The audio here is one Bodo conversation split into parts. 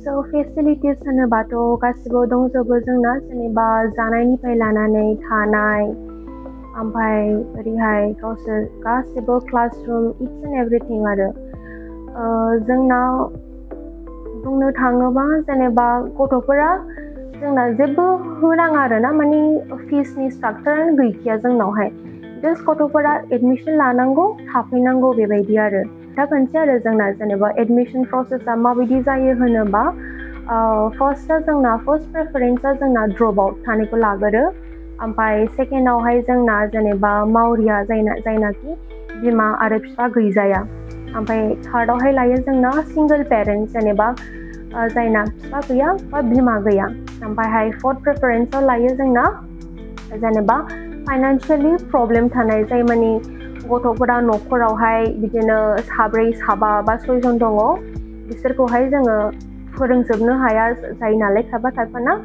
So facilities होनोबाथ' गासिबो दंजोबो जोंना जेनेबा जानायनिफ्राय लानानै थानाय ओमफ्राय ओरैहाय गावसोर गासिबो क्लासरुम इच एन्ड एभरिथिं आरो जोंनाव बुंनो थाङोबा जेनेबा गथ'फोरा जोंना जेबो होनाङा आरो ना माने फिसनि स्ट्राक्चारानो गैखाया जोंनावहाय जास्ट गथ'फोरा एडमिसन लानांगौ थाफैनांगौ बेबायदि आरो दा खनसे आरो जोंना जेनेबा एडमिसन प्रसेसा माबायदि जायो होनोबा फार्स्टआ जोंना फार्स्ट प्रेफारेन्सआ जोंना ड्रप आउट थानायखौ लागोरो ओमफ्राय सेकेन्डआवहाय जोंना जेनेबा मावरिया जायनाखि बिमा आरो बिफा गैजाया ओमफ्राय थार्डआवहाय लायो जोंना सिंगल पेरेन्टस जेनेबा जायना बिफा गैया बा बिमा गैया ओमफ्रायहाय फोर्थ प्रेफारेन्सआव लायो जोंना जेनेबा फाइनान्सियेलि प्रब्लेम थानाय जाय माने गथ'फोरा न'खरावहाय बिदिनो साब्रै साबा बा सयजन दङ बिसोरखौहाय जोङो फोरोंजोबनो हाया जायो नालाय खायफाना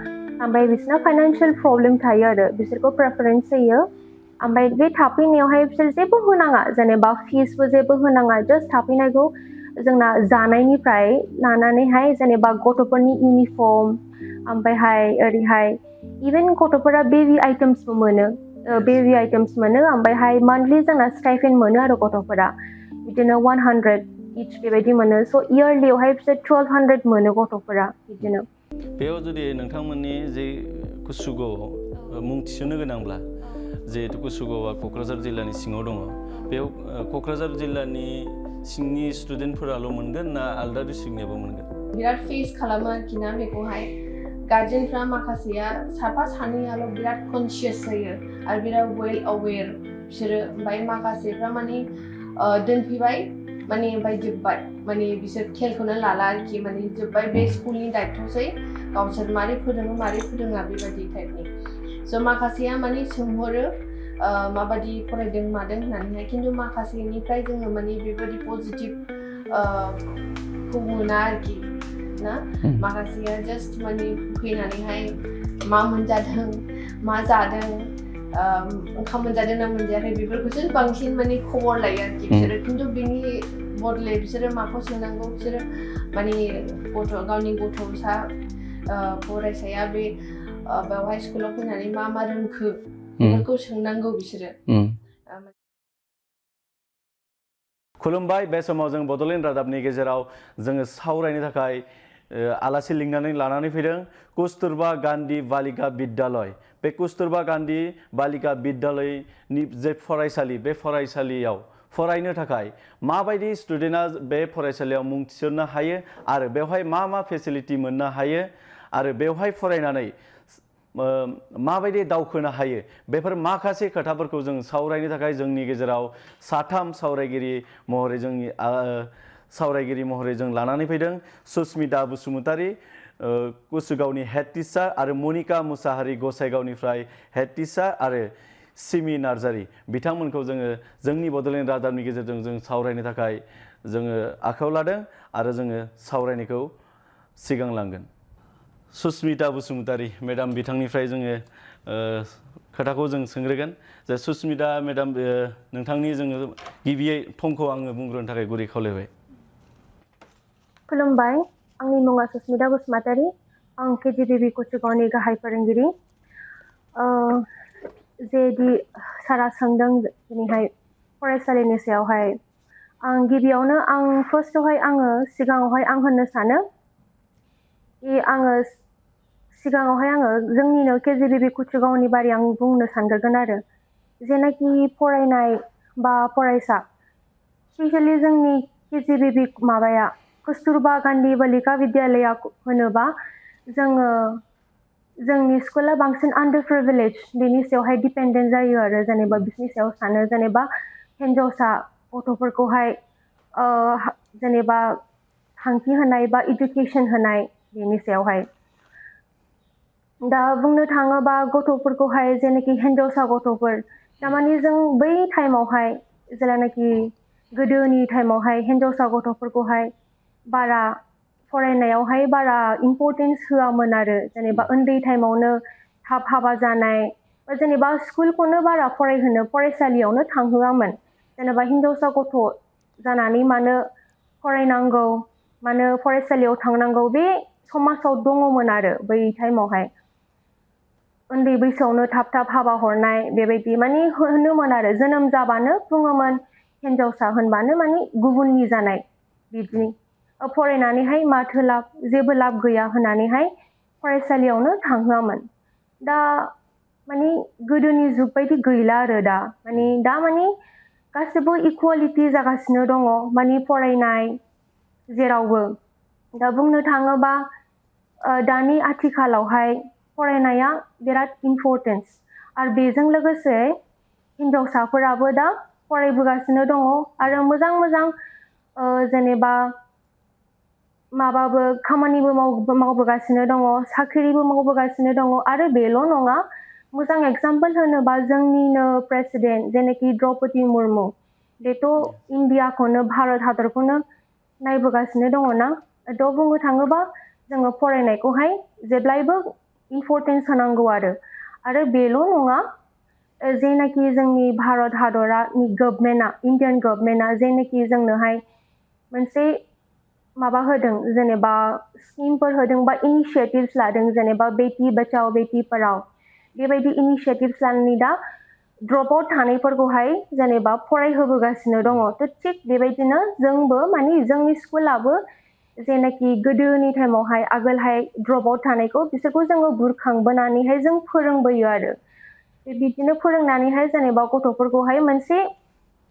ओमफ्राय बिसोरना फाइनान्सियेल प्रब्लेम थायो आरो बिसोरखौ प्रेफारेन्स होयो ओमफ्राय बे थाफैनायावहाय बिसोर जेबो होनाङा जेनेबा फिसबो जेबो होनाङा जास्ट थाफैनायखौ जोंना जानायनिफ्राय लानानैहाय जेनेबा गथ'फोरनि इउनिफर्म ओमफ्रायहाय ओरैहाय इभेन गथ'फोरा बेबि आइटेम्सबो मोनो बेबि आइटेम्स मोनो ओमफ्रायहाय मान्थलि जोंना स्टाइपेन्ड मोनो आरो गथ'फोरा बिदिनो 100 इच बेबायदि मोनो स' इयारलियावहाय बिसोर 1200 मोनो गथ'फोरा बिदिनो बेयाव जुदि नोंथांमोननि जे कुसुगावआव मुं थिसननो गोनांब्ला जिहेतु कुसुगावआ क'क्राझार जिल्लानि सिङाव दङ बेयाव क'क्राझार जिल्लानि सिंनि स्टुडेन्टफोराल' मोनगोन ना आलदा डिस्ट्रिक्टनियाबो मोनगोन बिराद फेस खालामो आरोखि ना बेखौहाय गार्जेनफ्रा माखासेया साफा सानैयाल' बिराद कनसियास जायो आरो बिराद वेल अवेर बिसोरो ओमफ्राय माखासेफ्रा माने दोनफैबाय माने ओमफ्राय जोब्बाय माने बिसोर खेलखौनो लाला आरोखि माने जोब्बाय बे स्कुलनि दायित्वसै गावसोर मारै फोरोङा बेबायदि टाइपनि स' माखासेया माने सोंहरो माबायदि फरायदों मादों होननानैहाय खिन्थु माखासेनिफ्राय जोङो माने बेबायदि पजिटिभ खौ मोना आरोखि ना माखासेया जास्ट माने फैनानैहाय मा मोनजादों मा जादों ओंखाम मोनजादों ना मोनजायाखै बेफोरखौसो बांसिन माने खबर लायो आरोखि बिसोरो खिन्थु बेनि बदले बिसोरो माखौ सोंनांगौ बिसोरो माने गावनि गथ'सा फरायसाया बे बेवहाय स्कुलाव फैनानै मा रोंखो बेफोरखौ सोंनांगौ बिसोरो खुलुमबाय बे समाव जों बड'लेण्ड रादाबनि गेजेराव जोङो सावरायनो थाखाय आलासि लिंनानै लानानै फैदों कस्तुरबा गान्धी बालिका विद्यालय बे कस्तुरबा गान्धी बालिका विद्यालयनि जे फरायसालि बे फरायसालियाव फरायनो थाखाय माबायदि स्टुडेन्टआ बे फरायसालियाव मुं थिसननो हायो आरो बेवहाय मा फेसिलिटि मोननो हायो आरो बेवहाय फरायनानै माबायदि दावखोनो हायो बेफोर माखासे खोथाफोरखौ जों सावरायनो थाखाय जोंनि गेजेराव साथाम सावरायगिरि महरै जों लानानै फैदों सुस्मिता बसुमतारी कुसुगावनि हेड टिचार आरो मनिका मुसाहारि गसाइगावनिफ्राय हेड टिचार आरो सिमि नार्जारी बिथांमोनखौ जोङो जोंनि बड'लेण्ड रादाबनि गेजेरजों जों सावरायनो थाखाय जोङो आखायाव लादों आरो जोङो सावरायनायखौ सिगांलांगोन सुस्मिता बसुमतारी मेडाम बिथांनिफ्राय जोङो खोथाखौ जों सोंग्रोगोन जे सुस्मिता मेडाम नोंथांनि जोङो गिबियै थंखौ आङो बुंग्रोनो थाखाय गुरै खावलायबाय खुलुमबाय आंनि मुङा सुस्मिता बसुमतारी आं केजिबिभि कुसुगावनि गाहाय फोरोंगिरि जेदि सारा सोंदों दिनैहाय फरायसालिनि सायावहाय आं गिबियावनो फार्स्टआवहाय सिगाङावहाय आं होननो सानो आङो जोंनिनो केजिबिभि कुसुगावनि बारै आं बुंनो सानग्रोगोन आरो जेनाखि फरायनाय बा फरायसा स्पेशेलि जोंनि केजिबिभि माबाया कस्तुरबा गान्धी बालिका विद्यालया होनोबा जोंनि स्कुला बांसिन आन्डार प्रिभिलेज बेनि सायावहाय डिपेन्डेन्ट जायो आरो जेनेबा बिसोरनि सायाव सानो जेनेबा हिन्जावसा गथ'फोरखौहाय जेनेबा थांखि होनाय बा इडुकेसन होनाय बेनि सायावहाय दा बुंनो थाङोबा गथ'फोरखौहाय जेनाखि हिन्जावसा गथ'फोर थारमाने जों बै टाइमावहाय जेलानाखि गोदोनि टाइमावहाय हिन्जावसा गथ'फोरखौहाय बारा फरायनायावहाय बारा इम्परटेन्स होआमोन आरो जेनेबा उन्दै टाइमावनो थाब हाबा जानाय बा जेनेबा स्कुलखौनो बारा फरायसालियावनो थांहोआमोन जेनेबा हिन्जावसा गथ' जानानै मानो फरायनांगौ मानो फरायसालियाव थांनांगौ बे समाजाव दङमोन आरो बै टाइमावहाय उन्दै बैसोआवनो थाब थाब हाबा हरनाय बेबायदि माने होनोमोन आरो जोनोम जाबानो बुङोमोन हिनजावसा होनबानो माने गुबुननि जानाय बिदि फरायनानैहाय माथो लाब जेबो लाब गैया होननानैहाय फरायसालियावनो थांहोआमोन दा माने गोदोनि जुग बायदि गैला आरो दा माने गासिबो इकुवालिटि जागासिनो दङ माने फरायनाय जेरावबो दा बुंनो थाङोबा दानि आथिखालावहाय फरायनाया बिराद इम्परटेन्स आरो बेजों लोगोसे हिनजावसाफोराबो दा फरायबोगासिनो दङ आरो मोजां मोजां जेनेबा माबाबो खामानिबो मावबोगासिनो दङ साख्रिबो मावबोगासिनो दङ आरो बेल' नङा मोजां एग्जाम्पल होनोबा जोंनिनो प्रेसिडेन्ट जेनेखि द्रौपदी मुर्मु बेथ' इण्डियाखौनो भारत हादरखौनो नायबोगासिनो दङ ना थ' बुंनो थाङोबा जोङो फरायनायखौहाय जेब्लायबो इम्परटेन्स होनांगौ आरो बेल' नङा जेनाखि जोंनि भारत हादरानि गभर्नमेन्टआ इण्डियान गभर्नमेन्टआ जेनाखि जोंनोहाय मोनसे माबा होदों जेनेबा स्किमफोर होदों बा इनिशियेटिभ्स लादों जेनेबा बेटि बचाओ बेटि पढ़ाओ बेबायदि इनिशियेटिभ्स लानानै दा ड्रप आउट थानायफोरखौहाय जेनेबा फरायहोबोगासिनो दङ थ' थिग बेबायदिनो जोंबो माने जोंनि स्कुलाबो जेनाखि गोदोनि टाइमावहाय आगोलहाय ड्रप आउट थानायखौ बिसोरखौ जोङो बुरखांबोनानैहाय जों फोरोंबोयो आरो बिदिनो फोरोंनानैहाय जेनेबा गथ'फोरखौहाय मोनसे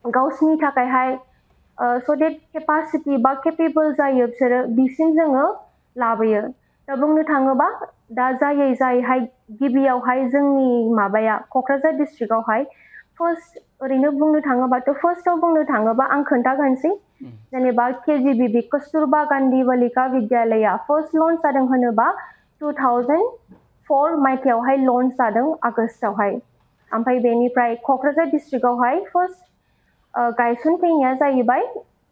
गावसिनि थाखायहाय स' देट केपासिटि बा केपेबल जायो बिसोरो बिसिम जोङो लाबोयो दा बुंनो थाङोबा दा जायैहाय गिबियावहाय जोंनि माबाया क'क्राझार डिस्ट्रिक्टआवहाय फार्स्ट ओरैनो बुंनो थाङोबाथ' फार्स्टआव बुंनो थाङोबा आं खोन्थागोनसै जेनेबा KGBV कस्तुरबा गान्धी बालिका विद्यालया फार्स्ट लन्च जादों होनोबा 2004 मायथाइयावहाय लन्च जादों आगस्टआवहाय ओमफ्राय बेनिफ्राय क'क्राझार डिस्ट्रिक्टआवहाय फार्स्ट गायसनफैनाया जाहैबाय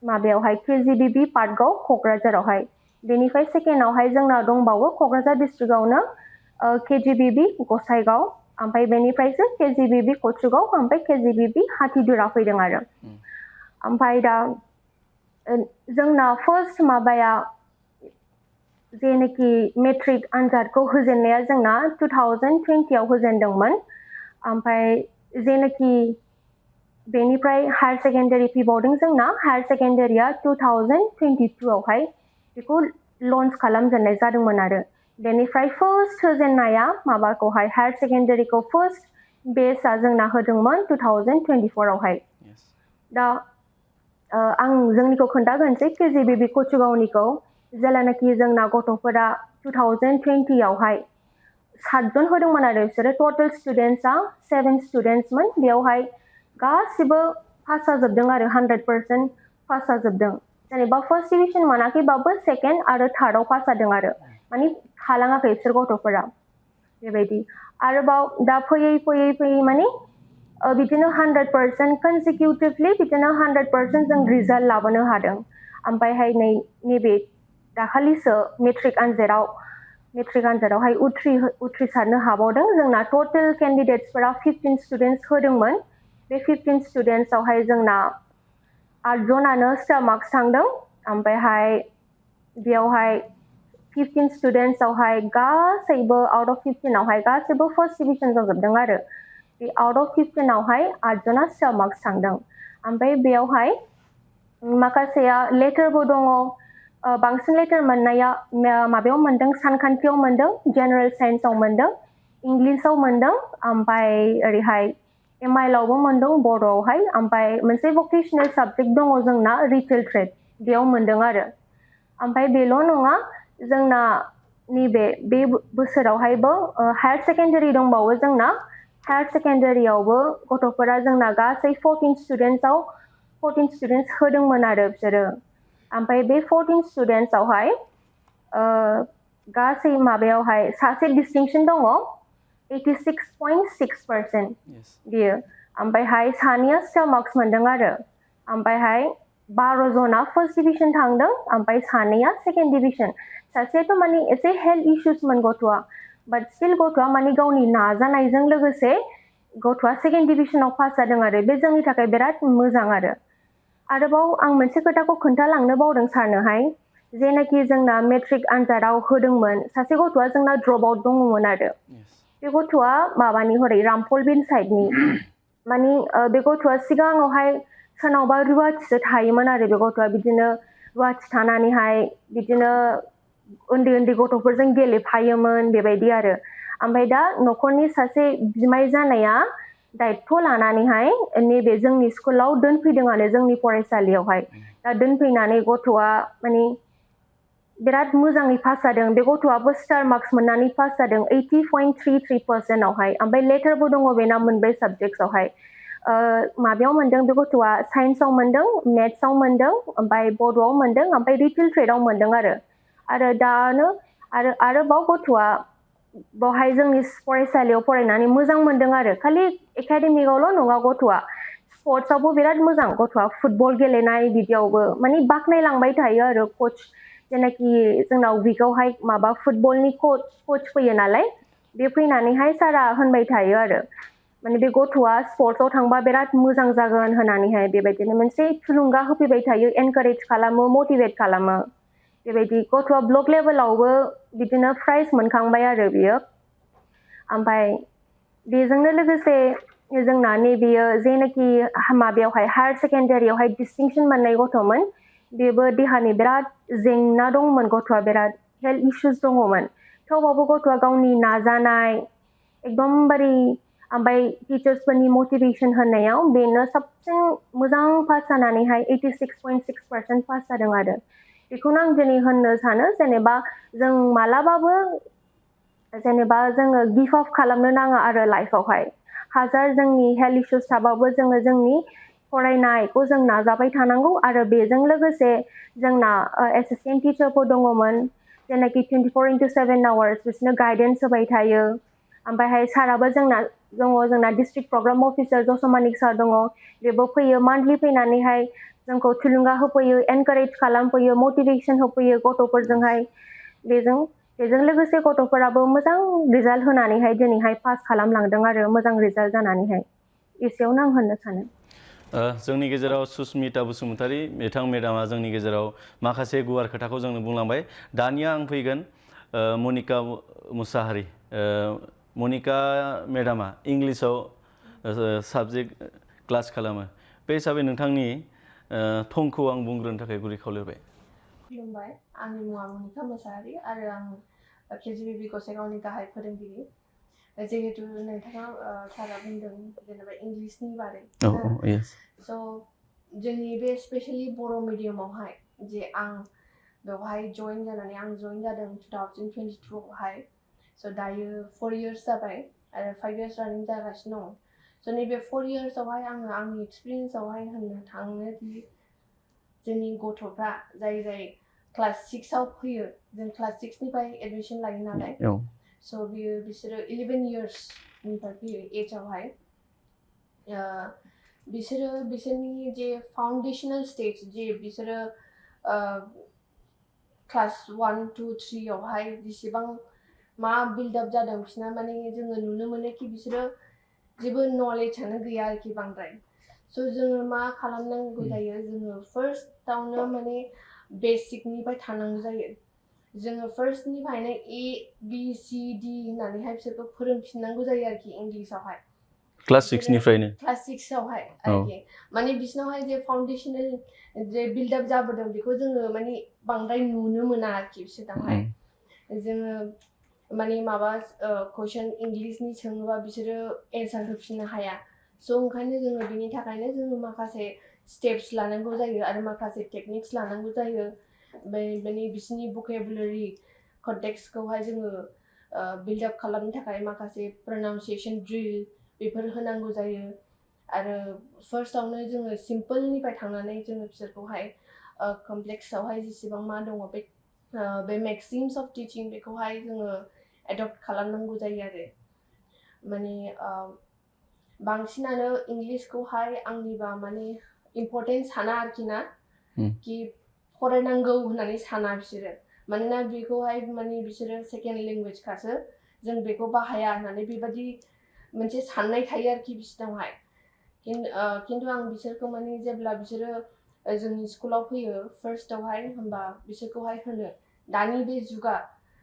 माबायावहाय KGBV पार्कआव क'क्राझारावहाय बेनिफ्राय सेकेन्डआवहाय जोंना दंबावो क'क्राझार डिस्ट्रिक्टआवनो KGBV गसाइगाव ओमफ्राय बेनिफ्रायसो KGBV कचुगाव ओमफ्राय KGBV हाथिदुरा फैदों आरो ओमफ्राय दा जोंना फार्स्ट माबाया जेनाखि मेट्रिक आनजादखौ होजेननाया जोंना 2020आव होजेनदोंमोन ओमफ्राय जेनाखि बेनिफ्राय हायर सेकेन्डारि फैबावदों जोंना हायर सेकेन्डारिया 2022आवहाय बेखौ लन्च खालामजेननाय जादोंमोन आरो बेनिफ्राय फार्स्ट होजेननाया माबाखौहाय हायर सेकेन्डारिखौ फार्स्ट बेसआ जोंना होदोंमोन 2024आवहाय दा आं जोंनिखौ खोन्थागोनसै KGBV कचुगावनिखौ जेलानाखि जोंना गथ'फोरा 2020आवहाय 7 जन होदोंमोन आरो बिसोरो टटेल स्टुडेन्टसा 7 स्टुडेन्टसमोन बेयावहाय गासिबो पास जाजोबदों आरो 100% पास जाजोबदों जेनेबा फार्स्ट डिभिजन मोनाखैबाबो सेकेन्ड आरो थार्डआव पास जादों आरो माने थालाङाखै बिसोर गथ'फोरा बेबायदि आरोबाव दा फैयै माने बिदिनो 100% कनसिकिउटिभलि बिदिनो 100% जों रिजाल्ट लाबोनो हादों ओमफ्रायहाय नैबे दाखालिसो मेट्रिक आनजादावहाय उथ्रिसारनो हाबावदों जोंना टटेल केन्डिडेट्सफोरा 15 स्टुडेन्टस होदोंमोन बे 15 स्टुडेन्टसआवहाय जोंना 8 जनानो स्टार मार्क्स थांदों ओमफ्रायहाय बेयावहाय 15 स्टुडेन्टसआवहाय गासैबो आउट अफ 15आवहाय गासैबो फार्स्ट डिभिजन जाजोबदों आरो बे आउट अफ 15आवहाय 8 जना स्टार मार्क्स थांदों ओमफ्राय बेयावहाय माखासेया लेटारबो दङ बांसिन लेटार मोननाया माबायाव मोनदों सानखान्थियाव मोनदों जेनेरेल साइन्सआव मोनदों इंलिसाव मोनदों ओमफ्राय ओरैहाय MILआवबो मोनदों बर'आवहाय ओमफ्राय मोनसे भकेसनेल साबजेक्ट दङ जोंना रिटेल ट्रेड बेयाव मोनदों आरो ओमफ्राय बेल' नङा जोंना बे बोसोरावहायबो हायर सेकेन्डारि दंबावो जोंना हायर सेकेन्डारियावबो गथ'फोरा जोंना गासै 14 स्टुडेन्टस होदोंमोन आरो बिसोरो ओमफ्राय बे 14 स्टुडेन्टसआवहाय गासै माबायावहाय सासे डिस्टिंक्सन दङ 86.6% बियो ओमफ्रायहाय सानैया स्टार मार्क्स मोनदों आरो ओमफ्रायहाय 12 जना फार्स्ट डिभिजन थांदों ओमफ्राय सानैया सेकेन्ड डिभिजन सासेयाथ' माने एसे हेल्थ इश्यूसमोन गथ'आ बाट स्टिल गथ'आ माने गावनि नाजानायजों लोगोसे गथ'आ सेकेन्ड डिभिजनाव पास जादों आरो बे जोंनि थाखाय बिराद मोजां आरोबाव आं मोनसे खोथाखौ खोन्थालांनो बावदों सारनोहाय जेनाखि जोंना मेट्रिक आनजादाव होदोंमोन सासे गथ'आ जोंना ड्रप आउट दङमोन आरो बे गथ'आ माबानि हरै रामफलबिल साइडनि मानि बे गथ'आ सिगाङावहाय सोरनावबा रुवाथिसो थायोमोन आरो बे गथ'आ बिदिनो रुवाथि थानानैहाय बिदिनो उन्दै उन्दै गथ'फोरजों गेलेफायोमोन बेबायदि आरो ओमफ्राय दा न'खरनि सासे बिमाय जानाया दायित्व लानानैहाय नैबे जोंनि स्कुलाव दोनफैदों आरो जोंनि फरायसालियावहाय दा दोनफैनानै गथ'आ माने बिराद मोजाङै पास जादों बे गथ'आबो स्टार मार्क्स मोननानै पास जादों 80.33% आवहाय ओमफ्राय लेटारबो दङ बेना मोनब्रै साबजेक्ट्सआवहाय माबायाव मोनदों बे गथ'आ साइन्सआव मोनदों मेथ्सआव मोनदों ओमफ्राय बड'आव मोनदों ओमफ्राय रिटेल ट्रेडआव मोनदों आरो दानो आरोबाव गथ'आ बावहाय जोंनि फरायसालियाव फरायनानै मोजां मोनदों आरो खालि एकाडेमिकआवल' नङा गथ'आ स्पर्ट्सआवबो बिराद मोजां गथ'आ फुटबल गेलेनाय बिदियावबो माने बाख्नायलांबाय थायो आरो कच जेनाखि जोंनाव विकआवहाय माबा फुटबलनि कच फैयो नालाय बे फैनानैहाय सारा होनबाय थायो आरो माने बे गथ'आ स्पर्ट्सआव थांबा बिराद मोजां जागोन होननानैहाय बेबायदिनो मोनसे थुलुंगा होफैबाय थायो एनकारेज खालामो मटिभेट खालामो बेबायदि गथ'आ ब्लक लेभेलावबो बिदिनो प्राइज मोनखांबाय आरो बियो ओमफ्राय बेजोंनो लोगोसे जोंना नैबेयो जेनाखि माबायावहाय हायार सेकेन्डारियावहाय डिस्टिंसन मोननाय गथ'मोन बेबो देहानि बिराद जेंना दंमोन गथ'आ बिराद हेल्थ इश्यूज दङमोन थेवबाबो गथ'आ गावनि नाजानाय एकदमबारे ओमफ्राय टिचार्सफोरनि मटिभेसन होनायाव बेनो साबसिन मोजां पास जानानैहाय 86.6% पास जादों आरो बेखौनो आं दिनै होननो सानो जेनेबा जों मालाबाबो जेनेबा जोङो गिभ आप खालामनो नाङा आरो लाइफआवहाय हाजार जोंनि हेल्थ इश्यूज थाबाबो जोङो जोंनि फरायनायखौ जों नाजाबाय थानांगौ आरो बेजों लोगोसे जोंना एसिस्टेन्ट टिचारफोर दङमोन जेनाखि 24/7 आवार्स बिसोरनो गाइडेन्स होबाय थायो ओमफ्रायहाय साराबो जोंना डिस्ट्रिक्ट प्रग्राम अफिसार जसमानिक सार दङ बेबो फैयो मान्थलि फैनानैहाय जोंखौ थुलुंगा होफैयो एनकारेज खालामफैयो मटिभेसन होफैयो गथ'फोरजोंहाय बेजों लोगोसे गथ'फोराबो मोजां रिजाल्ट होनानैहाय दिनैहाय पास खालामलांदों आरो मोजां रिजाल्ट जानानैहाय एसेयावनो आं होननो सानो जोंनि गेजेराव सुस्मिता बसुमतारी बिथां मेडामा जोंनि गेजेराव माखासे गुवार खोथाखौ जोंनो बुंलांबाय दानिया आं फैगोन मनिका मुसाहारि मनिका मेडामा इंलिसाव साबजेक्ट क्लास खालामो बे हिसाबै नोंथांनि थंखौ आं बुंग्रोनो थाखाय गुरै खावलायबाय खुलुमबाय आंनि मुङा मनिका मुसाहारि आरो आं KGBV गसाइगावनि गाहाय फोरोंगिरि जिहेतु नोंथाङा सारा बुंदों जेनेबा इंलिसनि बारै स' जोंनि बे स्पेशलि बर' मिडियामावहाय जे आं बेवहाय जइन जादों 2022 आवहाय स' दायो 4 years जाबाय आरो 5 years रानिं जागासिनो दं स' नैबे 4 years आवहाय आङो आंनि एक्सपिरियेन्सआवहाय होननो थाङो दि जोंनि गथ'फ्रा जाय क्लास 6 आव फैयो जों क्लास 6 निफ्राय एडमिशन लायो नालाय स' बिसोरो 11 years निफ्राय फैयो एजआवहाय बिसोरनि जे फाउन्डेशनेल स्टेज जे बिसोरो क्लास 1, 2, 3 आवहाय जेसेबां मा बिल्डआप जादों बिसोरना माने जोङो नुनो मोनो कि बिसोरो जेबो नलेजआनो गैया आरोखि बांद्राय स' जोङो मा खालामनांगौ जायो जोङो फार्स्टआवनो माने बेसिकनिफ्राय थानांगौ जायो जोङो फार्स्टनिफ्रायनो ABCD होननानैहाय बिसोरखौ फोरोंफिननांगौ जायो आरोखि इंलिसावहाय क्लास 6 आवहाय आरोखि माने बिसोरनावहाय जे फाउन्डेशनेल जे बिल्डआप जाबोदों बेखौ जोङो माने बांद्राय नुनो मोना आरोखि बिसोरनावहाय जोङो माने माबा कुइसन इंलिसनि सोङोबा बिसोरो एन्सार होफिननो हाया स' ओंखायनो जोङो बिनि थाखायनो जोङो माखासे स्टेप्स लानांगौ जायो आरो माखासे टेकनिक्स लानांगौ जायो माने बिसोरनि भकेबुलारि कन्टेक्सखौहाय जोङो बिल्डआप खालामनो थाखाय माखासे प्रनाउन्सिएसन ड्रिल बेफोर होनांगौ जायो आरो फार्स्टआवनो जोङो सिम्पोलनिफ्राय थांनानै जोङो बिसोरखौहाय कमप्लेक्सआवहाय जेसेबां मा दङ बे मेक्सिम्स अफ टिचिं बेखौहाय जोङो एडप्ट खालामनांगौ जायो आरो माने बांसिनानो इंलिसखौहाय आंनिबा माने इम्परटेन्ट साना आरोखि ना कि फरायनांगौ होननानै साना बिसोरो मानोना बेखौहाय माने बिसोरो सेकेन्ड लेंगुवेजखासो जों बेखौ बाहाया होननानै बेबादि मोनसे साननाय थायो आरोखि बिसोरनावहाय खिन्थु आं बिसोरखौ माने जेब्ला बिसोरो जोंनि स्कुलाव फैयो फार्स्टआवहाय होमबा बिसोरखौहाय होनो दानि बे जुगा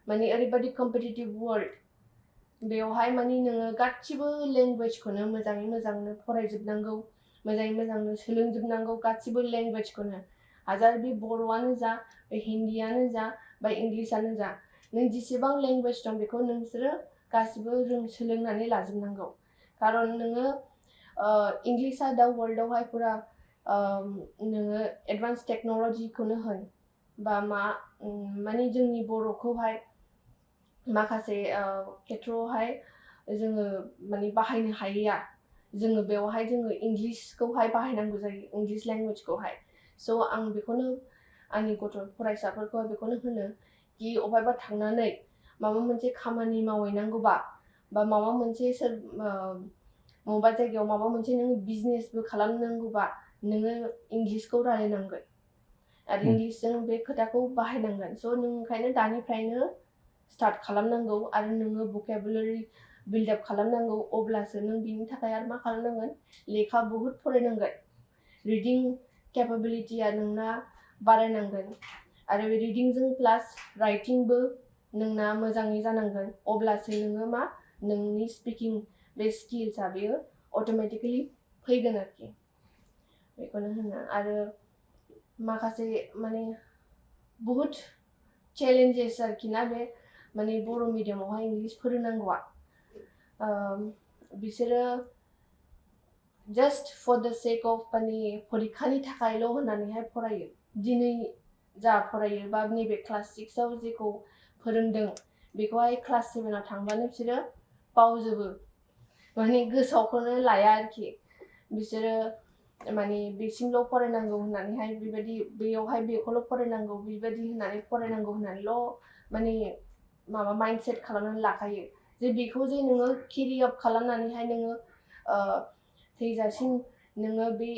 माने ओरैबायदि कम्पिटिटिभ वर्ल्ड बेवहाय माने नोङो गासिबो लेंगुवेजखौनो मोजाङै मोजांनो फरायजोबनांगौ मोजाङै मोजांनो सोलोंजोबनांगौ गासिबो लेंगुवेजखौनो हाजार बे बर'आनो जा बे हिन्दीयानो जा बा इंलिसआनो जा नों जेसेबां लेंगुवेज दं बेखौ नोंसोरो गासिबो सोलोंनानै लाजोबनांगौ खारन नोङो इंलिसआ दा वर्ल्डआवहाय पुरा नोङो एडभान्स टेक्न'लजिखौनो होन बा माने जोंनि बर'खौहाय माखासे खेथ्रआवहाय जोङो माने बाहायनो हायैया जोङो बेवहाय जोङो इंलिसखौहाय बाहायनांगौ जायो इंलिस लेंगुवेजखौहाय स' आं बेखौनो आंनि गथ' फरायसाफोरखौ बेखौनो होनो कि अबहायबा थांनानै माबा मोनसे खामानि मावहैनांगौबा बा माबा मोनसे बबेबा जायगायाव माबा मोनसे नोङो बिजनेसबो खालामनांगौबा नोङो इंलिसखौ रायलायनांगोन आरो इंलिसजों बे खोथाखौ बाहायनांगोन स' नों ओंखायनो दानिफ्रायनो स्टार्ट खालामनांगौ आरो नोङो भकेबुलारि बिल्डआप खालामनांगौ अब्लासो नों बिनि थाखाय आरो मा खालामनांगोन लेखा बहुद फरायनांगोन रिडिं केपेबिलिटिया नोंना बारायनांगोन आरो बे रिडिंजों प्लास राइटिंबो नोंना मोजाङै जानांगोन अब्लासो नोङो मा नोंनि स्पिकिं बे स्किल्सआ बेयो अट'मेटिकेलि फैगोन आरोखि बेखौनो होनो आरो माखासे माने बहुद चेलेन्जेस आरोखि ना बे माने बर' मिडियामावहाय इंलिस फोरोंनांगौआ बिसोरो just for the sake of माने फरिखानि थाखायल' होननानैहाय फरायो दिनै जा फरायो बा नैबे क्लास 6आव जेखौ फोरोंदों बेखौहाय क्लास 7आव थांबानो बिसोरो बावजोबो माने गोसोआवखौनो लाया आरोखि बिसोरो माने बेसिमल' फरायनांगौ होननानैहाय बेबायदि बेयावहाय बेखौल' फरायनांगौ बेबायदि होननानै फरायनांगौ होननानैल' माने माबा माइन्डसेट खालामनानै लाखायो जे बेखौ जे नोङो केरि आप खालामनानैहाय नोङो थैजासिम नोङो बे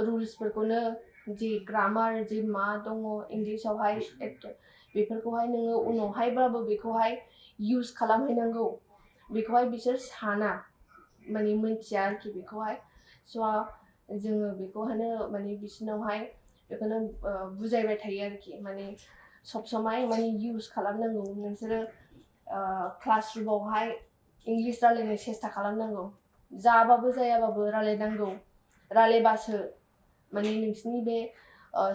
रुल्सफोरखौनो जे ग्रामार जे मा दङ इंलिसावहाय बेफोरखौहाय नोङो उनावहायबाबो बेखौहाय इउज खालामहैनांगौ बेखौहाय बिसोर साना माने मोनथिया आरोखि बेखौहाय स' जोङो बेखौहायनो माने बिसोरनावहाय बेखौनो बुजायबाय थायो आरोखि माने सब समाय माने इउज खालामनांगौ नोंसोरो क्लास रुमावहाय इंलिस रायलायनो सेस्था खालामनांगौ जाबाबो जायाबाबो रायलायनांगौ रायलायबासो माने नोंसिनि बे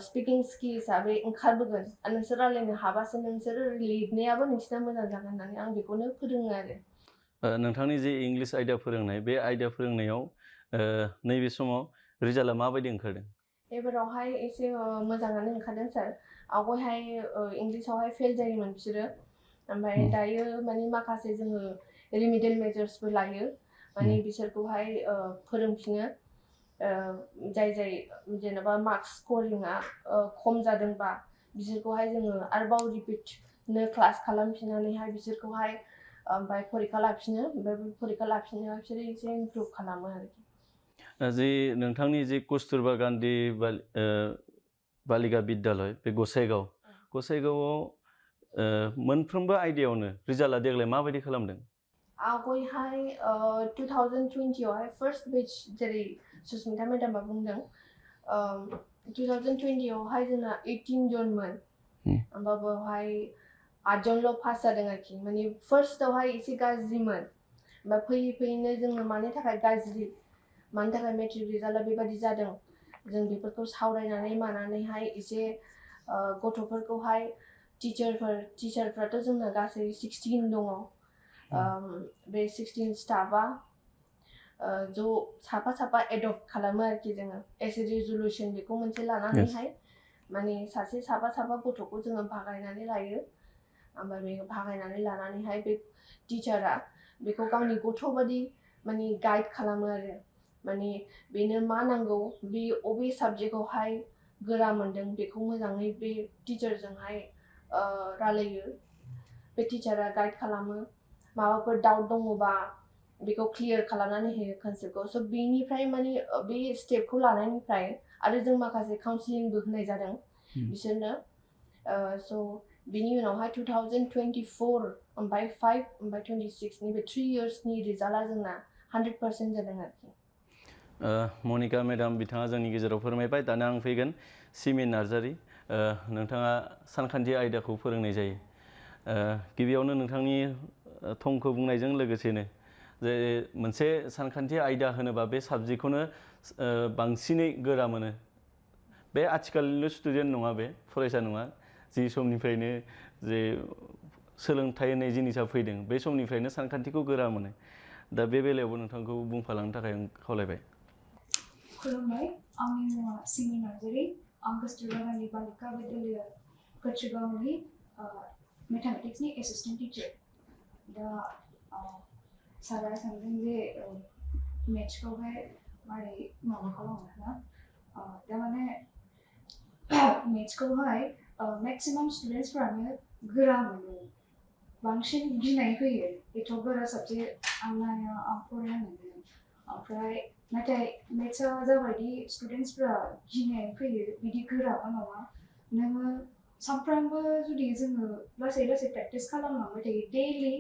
स्पिकिं स्किल्सआ बे ओंखारबोगोन आरो नोंसोर रायलायनो हाबासो नोंसोर लिरनायाबो नोंसिना मोजां जागोन होननानै आं बेखौनो फोरोङो आरो नोंथांनि जे इंलिस आयदा फोरोंनाय बे आयदा फोरोंनायाव नैबे समाव रिजाल्टआ माबायदि ओंखारदों एबारावहाय एसे मोजाङानो ओंखारदों सार आवगायहाय इंलिसावहाय फेल जायोमोन बिसोरो ओमफ्राय दायो माने माखासे जोङो रिमिडियेल मेजार्सबो लायो माने बिसोरखौहाय फोरोंफिनो जाय जेनेबा मार्क्स स्करिंआ खम जादोंबा बिसोरखौहाय जोङो आरोबाव रिपिटनो क्लास खालामफिननानैहाय बिसोरखौहाय ओमफ्राय फरिखा लाफिनो ओमफ्राय बे फरिखा लाफिननायाव बिसोरो एसे इमप्रुभ खालामो आरोखि जे नोंथांनि जे कस्तुरबा गान्धी बालिका बिद्यालय बे गसाइगावआव मोनफ्रोमबो आयदायावनो रिजाल्टआ देग्लाय माबायदि खालामदों आवगायहाय 2020आवहाय फार्स्ट बेच जेरै सुस्मिता मेडामा बुंदों 2020आवहाय जोंना 18 जनमोन ओमफ्राय बेवहाय 8 जनल' पास जादों आरोखि माने फार्स्टआवहाय एसे गाज्रिमोन ओमफ्राय फैयै फैयैनो जोङो मानि थाखाय गाज्रि मानि थाखाय मेट्रिक रिजाल्टआ बेबायदि जादों जों बेफोरखौ सावरायनानै मानानैहाय एसे गथ'फोरखौहाय टिचारफ्राथ' जोंना गासै 16 दङ बे 16 स्टाफआ ज' साफा साफा एडप्ट खालामो आरोखि जोङो एस ए रिजलुसन बेखौ मोनसे लानानैहाय माने साफा गथ'खौ जोङो भागायनानै लायो ओमफ्राय बे भागायनानै लानानैहाय बे टिचारा बेखौ गावनि गथ' बादि माने गाइड खालामो आरो माने बेनो मा नांगौ बे अबे साबजेक्टआवहाय गोरा मोनदों बेखौ मोजाङै बे टिचारजोंहाय रायलायो बे टिचारा गाइड खालामो माबाफोर डाउट दङबा बेखौ क्लियार खालामनानै होयो कनसेप्टखौ स' बेनिफ्राय माने बे स्टेपखौ लानायनिफ्राय आरो जों माखासे काउन्सिलिंबो होनाय जादों बिसोरनो स' बिनि उनावहाय 2024 ओमफ्राय 5 ओमफ्राय 26नि बे 3 इयार्सनि रिजाल्टआ जोंना 100% जादों आरोखि मनिका मेडाम बिथाङा जोंनि गेजेराव फोरमायबाय दाना आं फैगोन सिमि नार्जारी नोंथाङा सानखान्थि आयदाखौ फोरोंनाय जायो गिबियावनो नोंथांनि थंखौ बुंनायजों लोगोसेनो जे मोनसे सानखान्थि आयदा होनोबा बे साबजेक्टखौनो बांसिनै गोरा मोनो बे आथिखालनिल' स्टुडेन्ट नङा बे फरायसा नङा जि समनिफ्रायनो जे सोलोंथाइ होननाय जिनिसा फैदों बे समनिफ्रायनो सानखान्थिखौ गोरा मोनो दा बे बेलायावबो नोंथांखौ बुंफालांनो थाखाय आं खावलायबाय खुलुमबाय आंनि मुङा सिमि नार्जारी आं कस्तुरबा गान्धी बालिका विद्यालया कच्चिगावनि मेथामेटिक्सनि एसिस्टेन्ट टिचार दा सारा सोंदों जे मेथ्सखौहाय मारै माबा खालामो ना दा माने मेथ्सखौहाय मेक्सिमाम स्टुडेन्टसफ्रानो गोरा मोनो बांसिन गिनाय फैयो एथ' गोरा साबजेक्ट आं नाया आं फराया होननानै ओमफ्राय नाथाय मेथ्सआ जाबायदि स्टुडेन्टसफ्रा गिनाय फैयो बिदि गोराबा नङा नोङो सानफ्रामबो जुदि जोङो लासै लासै प्रेक्टिस खालामलांबाय थायो डेइलि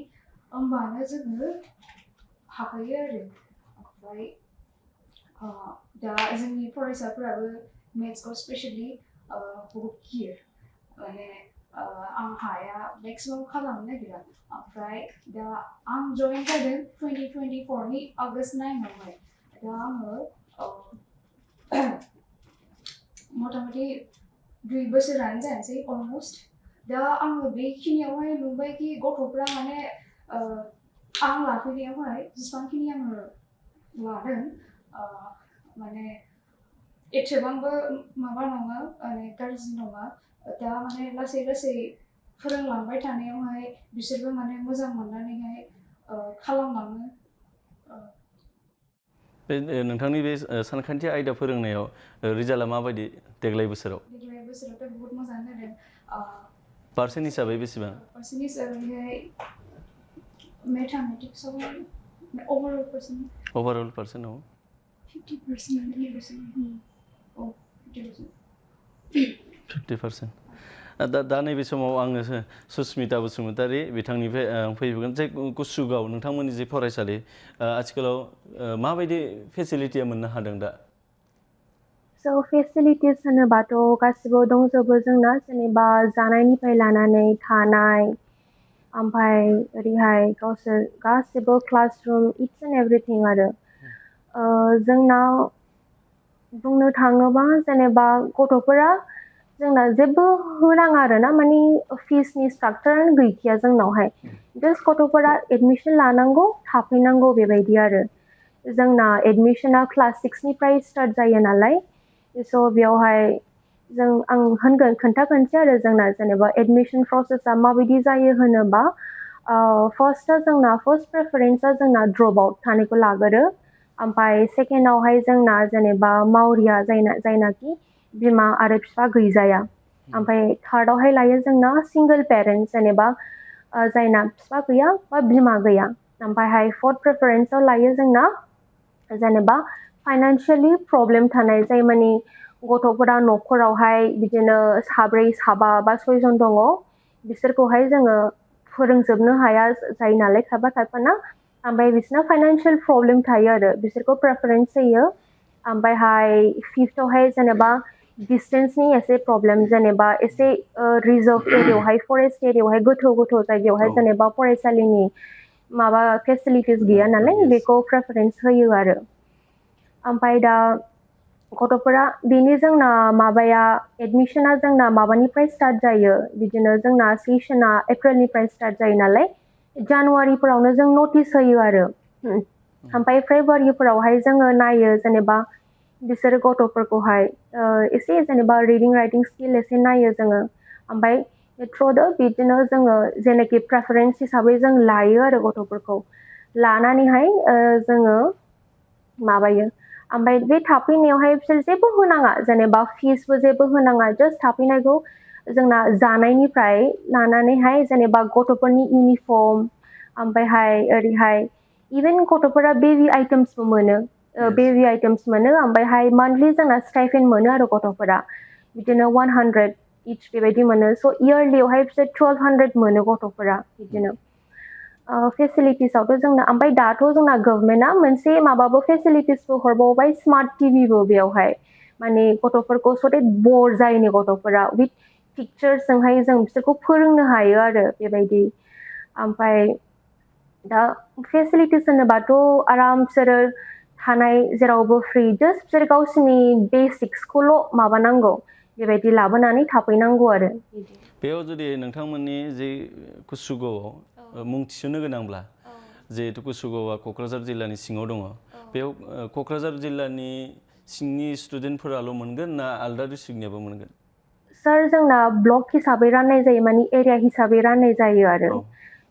होमबानो जोङो हाखायो आरो ओमफ्राय दा जोंनि फरायसाफोराबो मेथ्सखौ स्पेसियली बहुत गियो माने आं हाया मेक्सिमाम खालामनो नागिरा ओमफ्राय दा आं जइन जादों 2024नि आगस्ट 9आवहाय दा आङो मथा-मथि 2 बोसोरानो जानोसै अलमस्ट दा आङो बेखिनियावहाय नुबायखि गथ'फ्रा माने आं लाफैनायावहाय जेसेबांखिनि आङो लादों माने एसेबांबो माबा नङा माने गाज्रि नङा दा माने लासै लासै फोरोंलांबाय थानायावहाय बिसोरबो माने मोजां मोननानैहाय खालामलाङो बे नोंथांनि बे सानखान्थि आयदा फोरोंनायाव रिजाल्टआ माबायदि देग्लाय बोसोरावथ' बहुत मोजां जादों पार्सेन्ट हिसाबै बेसेबां पार्सेन्ट हिसाबैहाय मेथामेटिक्सआवहाय ओभारअल पार्सेन्टआव 50% दा नैबे समाव आङो सुस्मिता बसुमतारी बिथांनिफ्राय फैगोन जे गुसुगाव नोंथांमोननि जे फरायसालि आथिखालाव माबायदि फेसिलिटिया मोननो हादों दा So फेसिलिटिस होनोबाथ' गासिबो दंजोबो जोंना जेनेबा जानायनिफ्राय लानानै थानाय ओमफ्राय ओरैहाय गावसोर गासिबो क्लासरुम इट्स एन्ड एभरिथिं आरो जोंनाव बुंनो थाङोबा जेनेबा गथ'फोरा जोंना जेबो होनाङा आरोना माने फिसनि स्ट्राक्चारानो गैखाया जोंनावहाय जास्ट गथ'फोरा एडमिसन लानांगौ थाफैनांगौ बेबायदि आरो जोंना एडमिसना क्लास 6निफ्राय स्टार्ट जायो नालाय स' बेयावहाय आं होनगोन खोन्थागोनसै आरो जोंना जेनेबा एडमिसन प्रसेसआ माबायदि जायो होनोबा फार्स्ट प्रेफारेन्सआ जोंना ड्रप आउट थानायखौ लागोरो ओमफ्राय सेकेन्डआवहाय जोंना जेनेबा मावरिया जायनाखि बिमा आरो बिफा गैजाया ओमफ्राय थार्डआवहाय लायो जोंना सिंगल पेरेन्टस जेनेबा जायना बिफा गैया बा बिमा गैया ओमफ्रायहाय फोर्थ प्रेफारेन्सआव लायो जोंना जेनेबा फाइनान्सियेलि प्रब्लेम थानाय जाय माने गथ'फोरा न'खरावहाय बिदिनो 7 बा 6 दङ बिसोरखौहाय जोङो फोरोंजोबनो हाया जायो नालाय खायफाना ओमफ्राय बिसोरना फाइनान्शियल प्रब्लेम थायो आरो बिसोरखौ प्रेफारेन्स होयो ओमफ्रायहाय फिफ्थआवहाय जेनेबा डिस्टेन्सनि एसे प्रब्लेम जेनेबा एसे रिजर्भ एरियायावहाय फरेस्ट एरियायावहाय गोथौ जायगायावहाय जेनेबा फरायसालिनि माबा फेसिलिटिस गैया नालाय बेखौ प्रेफारेन्स होयो आरो ओमफ्राय दा गथ'फोरा बेनि जोंना माबाया एडमिसना जोंना माबानिफ्राय स्टार्ट जायो बिदिनो जोंना सेसना एप्रिलनिफ्राय स्टार्ट जायो नालाय जानुवारिफोरावनो जों नटिस होयो आरो ओमफ्राय फेब्रुवारिफोरावहाय जोङो नायो जेनेबा बिसोर गथ'फोरखौहाय एसे जेनेबा रिडिं राइटिं स्किल एसे नायो जोङो ओमफ्राय थ्र'दो बिदिनो जोङो जेनाखि प्रेफारेन्स हिसाबै जों लायो आरो गथ'फोरखौ लानानैहाय जोङो माबायो ओमफ्राय बे थाफैनायावहाय बिसोर जेबो होनाङा जेनेबा फिसबो जेबो होनाङा जास्ट थाफैनायखौ जोंना जानायनिफ्राय लानानैहाय जेनेबा गथ'फोरनि इउनिफर्म ओमफ्रायहाय ओरैहाय इभेन गथ'फोरा बेबि आइटेम्सबो मोनो बेबि आइटेम्स मोनो ओमफ्रायहाय मान्थलि जोंना स्टाइपेन्ड मोनो आरो गथ'फोरा बिदिनो 100 इच बेबायदि मोनो स' इयारलियावहाय बिसोर 1200 मोनो गथ'फोरा बिदिनो फेसिलिटिसआवथ' जोंना ओमफ्राय दाथ' जोंना गभर्नमेन्टआ मोनसे माबाबो फेसिलिटिसबो हरबावबाय स्मार्ट टिभिबो बेयावहाय माने गथ'फोरखौ सते बर जायैनि गथ'फोरा विथ पिक्चार्सजोंहाय जों बिसोरखौ फोरोंनो हायो आरो बेबायदि ओमफ्राय दा फेसिलिटिस होनोबाथ' आराम बिसोरो थानाय जेरावबो फ्रि जास्ट बिसोर गावसिनि बेसिक्सखौल' माबानांगौ बेबायदि लाबोनानै थाफैनांगौ आरो बेयाव जुदि नोंथांमोननि जे कुसुगावआव मुं थिसननो गोनांब्ला जिहेतु कुसुगावआ क'क्राझार जिल्लानि सिङाव दङ बेयाव क'क्राझार जिल्लानि सिंनि स्टुडेन्टफोराल' मोनगोन ना आलदा डिस्ट्रिक्टनियाबो मोनगोन सार जोंना ब्लक हिसाबै राननाय जायो माने एरिया हिसाबै राननाय जायो आरो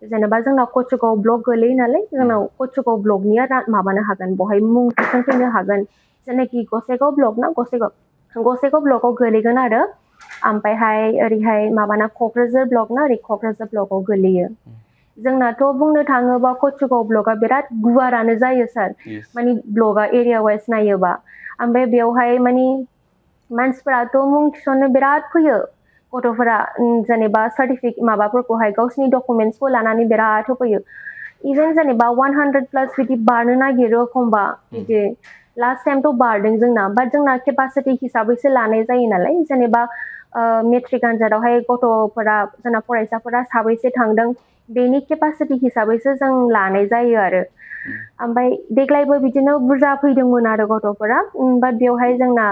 जेनेबा जोंना कचुगाव ब्लक गोलैयो नालाय जोंनाव कचुगाव ब्लकनिया माबानो हागोन बहाय मुं थिसनफैनो हागोन जेनाखि गसाइगाव ब्लक ना गसाइगाव ब्लकआव गोलैगोन आरो ओमफ्रायहाय ओरैहाय माबाना क'क्राझार ब्लक ना ओरै क'क्राझार ब्लकआव गोलैयो जोंनाथ' बुंनो थाङोबा कचुगाव ब्लकआ बिराद गुवारानो जायो सार माने ब्लकआ एरिया वाइज नायोबा ओमफ्राय बेवहाय माने मानसिफोराथ' मुं थिसननो बिराद फैयो गथ'फोरा जेनेबा सार्टिफिकेट माबाफोरखौहाय गावसिनि डकुमेन्टसखौ लानानै बिराद होफैयो इभेन जेनेबा 100+ बिदि बारनो नागिरो एखमबा बिदि लास्ट टाइमथ' बारदों जोंना बाट जोंना केपासिटि हिसाबैसो लानाय जायो नालाय जेनेबा मेट्रिक आनजादावहाय गथ'फोरा जोंना फरायसाफोरा साबैसे थांदों बेनि केपासिटि हिसाबैसो जों लानाय जायो आरो ओमफ्राय देग्लायबो बिदिनो बुरजा फैदोंमोन आरो गथ'फोरा बाट बेवहाय जोंना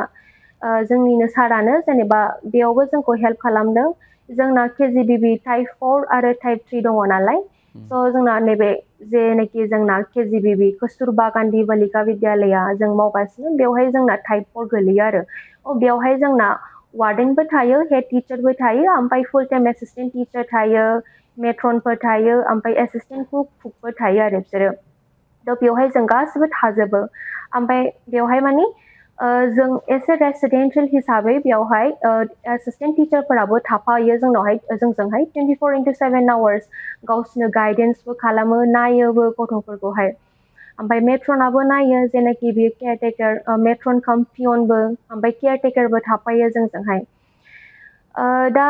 जोंनिनो सारानो जेनेबा बेयावबो जोंखौ हेल्प खालामदों जोंना KGBV टाइप 4 आरो टाइप 3 दङ नालाय स' जोंना नैबे जेनाखि जोंना KGBV कस्तुरबा गान्धी बालिका विद्यालया जों मावगासिनो बेवहाय जोंना टाइप 4 गोलैयो आरो बेवहाय जोंना वार्डेनबो थायो हेड टिचारबो थायो ओमफ्राय फुल टाइम एसिस्टेन्ट टिचार थायो मेट्रनफोर थायो ओमफ्राय एसिस्टेन्ट कुकफोर थायो आरो बिसोरो थ' बेवहाय जों गासिबो थाजोबो ओमफ्राय बेवहाय माने जों एसे रेसिडेन्सियेल हिसाबै बेवहाय एसिस्टेन्ट टिचारफोराबो थाफायो जोंनावहाय जोंजोंहाय 24/7 आवार्स गावसोरनो गाइडेन्सबो खालामो नायोबो गथ'फोरखौहाय ओमफ्राय मेट्रनाबो नायो जेनाखि बियो केयारटेकार मेट्रन काम पियनबो ओमफ्राय केयारटेकारबो थाफायो जोंजोंहाय दा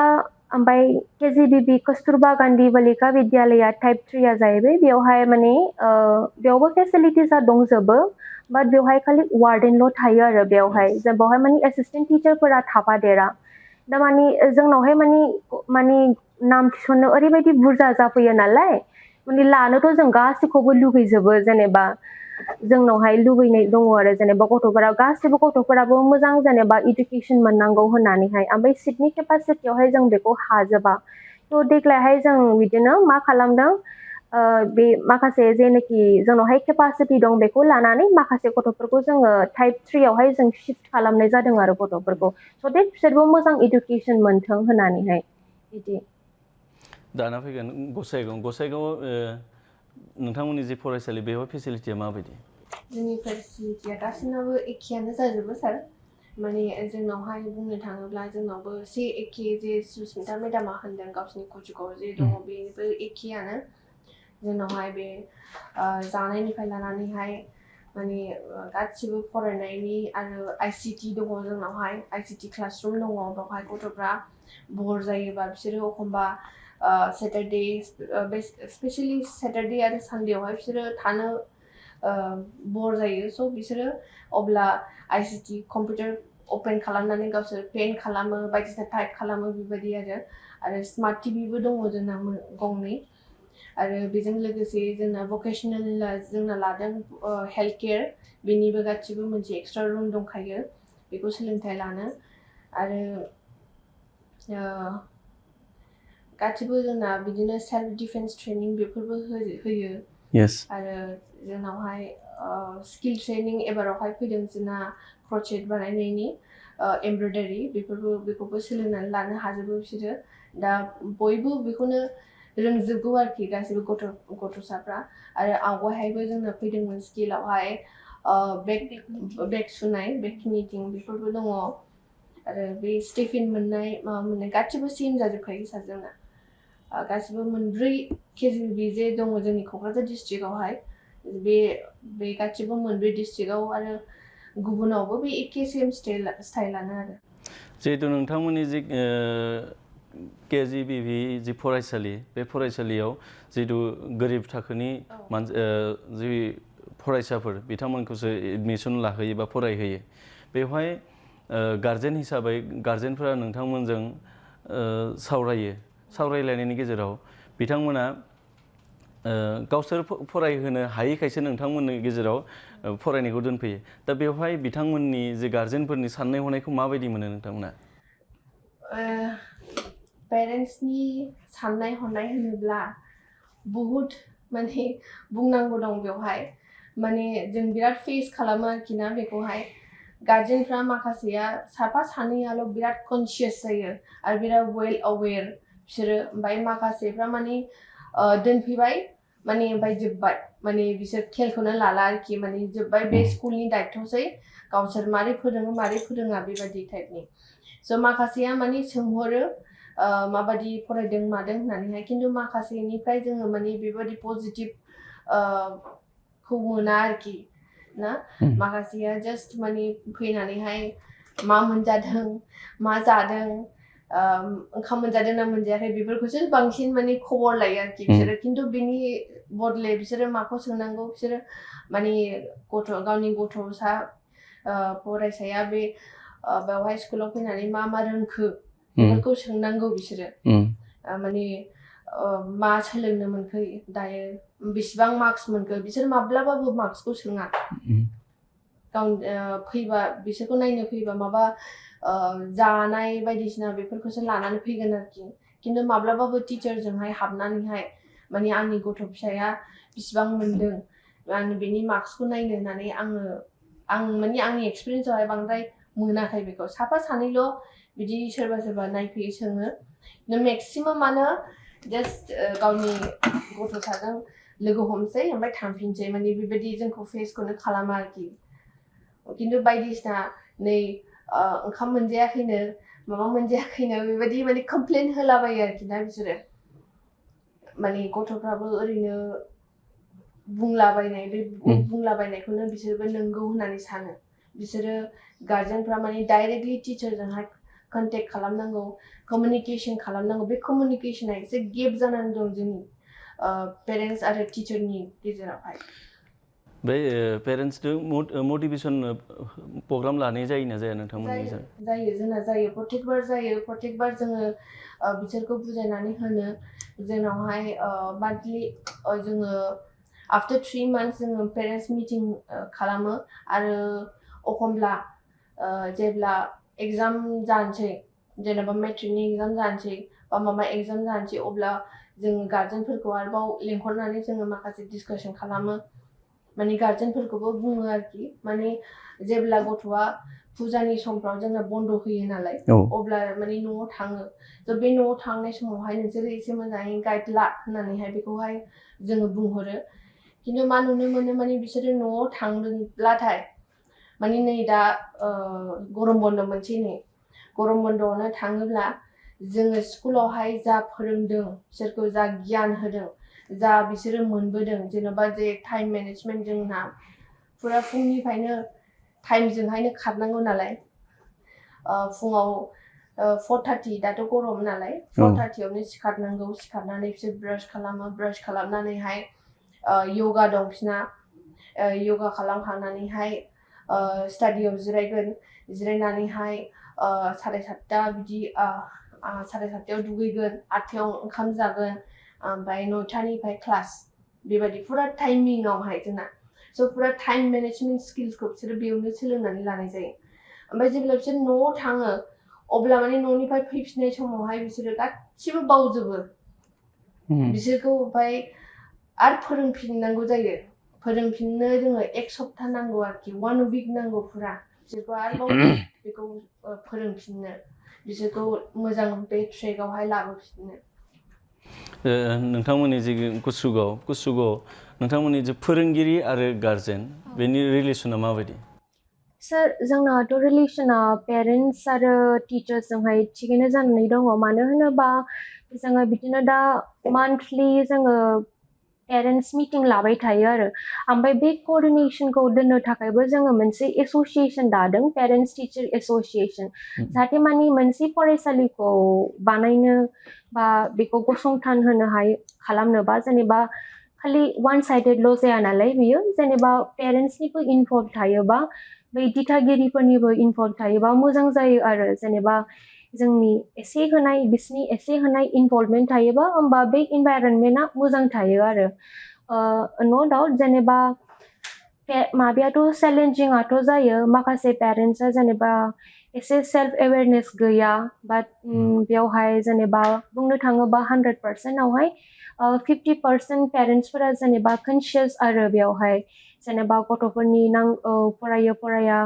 ओमफ्राय KGBV कस्तुरबा गान्धी बालिका विद्यालया टाइप 3 आ जाहैबाय बेवहाय माने बेयावबो फेसिलिटिसा दंजोबो बाट बेवहाय खालि वार्डेनल' थायो आरो बेवहाय जों बेवहाय माने एसिस्टेन्ट टिचारफोरा थाफादेरा दा माने जोंनावहाय माने नाम थिसननो ओरैबायदि बुरजा जाफैयो नालाय माने लानोथ' जों गासैखौबो लुगैजोबो जेनेबा जोंनावहाय लुबैनाय दङ आरो जेनेबा गथ'फोरा गासिबो गथ'फोराबो मोजां जेनेबा इडुकेसन मोननांगौ होननानैहाय ओमफ्राय सिटनि केपासिटियावहाय जों बेखौ हाजोबा थ' देग्लायहाय जों बिदिनो मा खालामदों बे माखासे जेनाखि जोंनावहाय केपासिटि दं बेखौ लानानै माखासे गथ'फोरखौ जोङो टाइप 3 आवहाय जों शिफ्ट खालामनाय जादों आरो गथ'फोरखौ स' देट बिसोरबो मोजां इडुकेसन मोन्थों होननानैहाय बिदि दाना फैगोन गसाइगाव नोंथांमोननि जे फरायसालि बेवहाय फेसिलिटिया माबायदि जोंनि फेसिलिटिया गासिनाबो एखेयानो जाजोबो सार माने जोंनावहाय बुंनो थाङोब्ला जोंनावबो एसे एखे जे सुस्मिता मेडामा होनदों गावसिनि कचुगाव जे दङ बेबो एखेयानो जोंनावहाय बे जानायनिफ्राय लानानैहाय माने गासिबो फरायनायनि आरो ICT दङ जोंनावहाय ICT क्लासरुम दङ बेवहाय गथ'फ्रा बर जायोबा बिसोरो एखमबा सेटारडे स्पेसियेलि सेटारडे आरो सानडेआवहाय बिसोरो थानो बर जायो स' बिसोरो अब्ला ICT कम्पिउटार अपेन खालामनानै गावसोर पेन खालामो बायदिसिना टाइप खालामो बेबायदि आरो स्मार्ट टिभिबो दङ जोंना गंनै आरो बेजों लोगोसे जोंना भकेसनेल जोंना लादों हेल्थ केयार बेनिबो गासिबो मोनसे एक्सट्रा रुम दंखायो बेखौ सोलोंथाइ लानो आरो गासिबो जोंना बिदिनो सेल्फ डिफेन्स ट्रेनिं बेफोरबो होयो आरो जोंनावहाय स्किल ट्रेनिं एबारावहाय फैदों जोंना क्रचेट बानायनायनि एमब्रयडारि बेखौबो सोलोंनानै लानो हाजोबो बिसोरो दा बयबो बेखौनो रोंजोबगौ आरोखि गासिबो गथ'साफ्रा आरो आवगायहायबो जोंना फैदोंमोन स्किलावहाय बेग सुनाय बेग निटिं बेफोरबो दङ आरो बे स्टिफिन मोननाय माबा मोननाय गासिबो सेम जाजोबखायो सार जोंना गासिबो मोनब्रै KGBV जे दङ जोंनि क'क्राझार डिस्ट्रिक्टआवहाय बे गासिबो मोनब्रै डिस्ट्रिक्टआव आरो गुबुनावबो बे एखे सेम स्टाइलानो आरो जिहेतु नोंथांमोननि जे KGBV जि फरायसालि बे फरायसालियाव जिहेतु गोरिब थाखोनि जि फरायसाफोर बिथांमोनखौसो एडमिसन लाहोयो बा फरायहोयो बेवहाय गार्जेन हिसाबै गार्जेनफोरा नोंथांमोनजों सावरायलायनायनि गेजेराव बिथांमोना गावसोर फरायहोनो हायैखायसो नोंथांमोननि गेजेराव फरायनायखौ दोनफैयो दा बेवहाय बिथांमोननि जे गार्जेनफोरनि साननाय हनायखौ माबायदि मोनो नोंथांमोना पेरेन्ट्सनि साननाय हनाय होनोब्ला बहुत माने बुंनांगौ दं बेवहाय माने जों बिराद फेस खालामो आरोखि ना बेखौहाय गार्जेनफ्रा माखासेया साफा सानैयाल' बिराद कनसियास जायो आरो बिराद वेल अवेयर बिसोरो ओमफ्राय माखासेफ्रा माने दोनफैबाय माने ओमफ्राय जोब्बाय माने बिसोर खेलखौनो लाला आरोखि माने जोब्बाय बे स्कुलनि दायित्वसै गावसोर मारै फोरोङो मारै फोरोङा बेबायदि टाइपनि स' माखासेया माने सोंहरो माबायदि फरायदों मादों होननानैहाय खिन्थु माखासेनिफ्राय जोङो माने बेबायदि पजिटिभ खौ मोना आरोखि ना माखासेया जास्ट माने फैनानैहाय मा मोनजादों मा जादों ओंखाम मोनजादों ना मोनजायाखै बेफोरखौसो बांसिन माने खबर लायो आरोखि बिसोरो खिन्थु बेनि बदले बिसोरो माखौ सोंनांगौ बिसोरो माने गावनि गथ'सा फरायसाया बे बेवहाय स्कुलाव फैनानै मा रोंखो बेफोरखौ सोंनांगौ बिसोरो माने मा सोलोंनो मोनखो दायो बेसेबां मार्क्स मोनखो बिसोर माब्लाबाबो मार्क्सखौ सोङा गाव फैबा बिसोरखौ नायनो फैबा माबा जानाय बायदिसिना बेफोरखौसो लानानै फैगोन आरोखि खिन्थु माब्लाबाबो टिचारजोंहाय हाबनानैहाय माने आंनि गथ' फिसाया बिसिबां मोनदों आं बेनि मार्क्सखौ नायनो होननानै आं माने आंनि एक्सपिरियेन्सआवहाय बांद्राय मोनाखै बेखौ साफा सानैल' बिदि सोरबा नायफैयो सोङो मेक्सिमामानो जास्ट गावनि गथ'साजों लोगो हमसै ओमफ्राय थांफिनसै माने बेबायदि जोंखौ फेसखौनो खालामा आरोखि खिन्थु बायदिसिना नै ओंखाम मोनजायाखैनो माबा मोनजायाखैनो बेबायदि माने कमप्लेन होलाबायो आरोखि ना बिसोरो माने गथ'फ्राबो ओरैनो बुंलाबायनाय बे बुंलाबायनायखौनो बिसोरबो नंगौ होननानै सानो बिसोरो गार्जेनफ्रा माने डाइरेक्टलि टिचारजोंहाय कन्टेक्ट खालामनांगौ कमिउनिकेसन खालामनांगौ बे कमिउनिकेसना एसे गेप जानानै दं जोंनि पेरेन्ट्स आरो टिचारनि गेजेरावहाय बे पेरेन्ट्सजों मटिभेसन प्रग्राम लानाय जायोना जाया नोंथांमोननि जायो जोंना जायो प्रत्येकबार जोङो बिसोरखौ बुजायनानै होनो जोंनावहाय मान्थलि जोङो आफ्टर 3 months जोङो पेरेन्ट्स मिटिं खालामो आरो एखमब्ला जेब्ला एग्जाम जानोसै जेनेबा मेट्रिकनि एग्जाम जानोसै बा माबा एग्जाम जानोसै अब्ला जोङो गार्जेनफोरखौ आरोबाव लेंहरनानै जोङो माखासे डिसकासन खालामो माने गार्जेनफोरखौबो बुङो आरोखि माने जेब्ला गथ'आ फुजानि समफ्राव जोंना बन्द होयो नालाय अब्ला माने न'आव थाङो थ' बे न'आव थांनाय समावहाय नोंसोरो एसे मोजाङै गाइड ला होननानैहाय बेखौहाय जोङो बुंहरो खिन्थु मा नुनो मोनो माने बिसोरो न'आव थांब्लाथाय माने नै दा गरम बन्द मोनसै नै गरम बन्दआवनो थाङोब्ला जोङो स्कुलावहाय जा फोरोंदों बिसोरखौ जा गियान होदों जा बिसोरो मोनबोदों जेन'बा जे टाइम मेनेजमेन्ट जोंना फुरा फुंनिफ्रायनो टाइमजोंहायनो खारनांगौ नालाय फुङाव 4:30 दाथ' गरम नालाय 4:30आवनो सिखारनांगौ सिखारनानै बिसोर ब्रास खालामो ब्रास खालामनानैहाय योगा दं बिसना योगा खालामखांनानैहाय स्टाडियाव जिरायगोन जिरायनानैहाय 7:30 बिदि 7:30आव दुगैगोन 8थायाव ओंखाम जागोन ओमफ्राय 9थानिफ्राय क्लास बेबायदि फुरा टाइमिंआवहाय जोंना स' फुरा टाइम मेनेजमेन्ट स्किल्सखौ बिसोरो बेयावनो सोलोंनानै लानाय जायो ओमफ्राय जेब्ला बिसोर न'आव थाङो अब्ला माने न'निफ्राय फैफिननाय समावहाय बिसोरो गासिबो बावजोबो बिसोरखौ ओमफ्राय आरो फोरोंफिननांगौ जायो फोरोंफिननो जोङो 1 सप्ता नांगौ आरोखि 1 week नांगौ फुरा बिसोरखौ आरोबाव बेखौ फोरोंफिननो बिसोरखौ मोजां बे ट्रेकआवहाय लाबोफिननो नोंथांमोननि जे कुसुगाव नोंथांमोननि जे फोरोंगिरि आरो गार्जेन बेनि रिलेसना माबायदि सर जोंनाथ' रिलेसना पेरेन्ट्स आरो टिचार्सजोंहाय थिगैनो जानानै दङ मानो होनोबा जोङो बिदिनो दा मान्थलि जोङो पेरेन्ट्स मिटिं लाबाय थायो आरो ओमफ्राय बे कोअर्डिनेशनखौ दोननो थाखायबो जोङो मोनसे एसोसिएशन दादों पेरेन्ट्स टिचार एसोसिएशन जाहाथे माने मोनसे फरायसालिखौ बानायनो बा बेखौ गसंथान होनो हायो खालामनोबा जेनेबा खालि वान साइडेडल' जाया नालाय बियो जेनेबा पेरेन्ट्सनिबो इनभल्भ थायोबा बै दिथागिरिफोरनिबो इनभल्भ थायोबा मोजां जायो आरो जेनेबा जोंनि एसे होनाय बिसिनि एसे होनाय इनभल्भमेन्ट थायोबा होमबा बे इनभाइरनमेन्टआ मोजां थायो आरो नो डाउट जेनेबा माबायाथ' चेलेन्जिंआथ' जायो माखासे पेरेन्टसा जेनेबा एसे सेल्फ एवेरनेस गैया बाट बेवहाय जेनेबा बुंनो थाङोबा 100%आवहाय 50% पेरेन्टसफोरा जेनेबा कनसियास आरो बेवहाय जेनेबा गथ'फोरनि फरायो फराया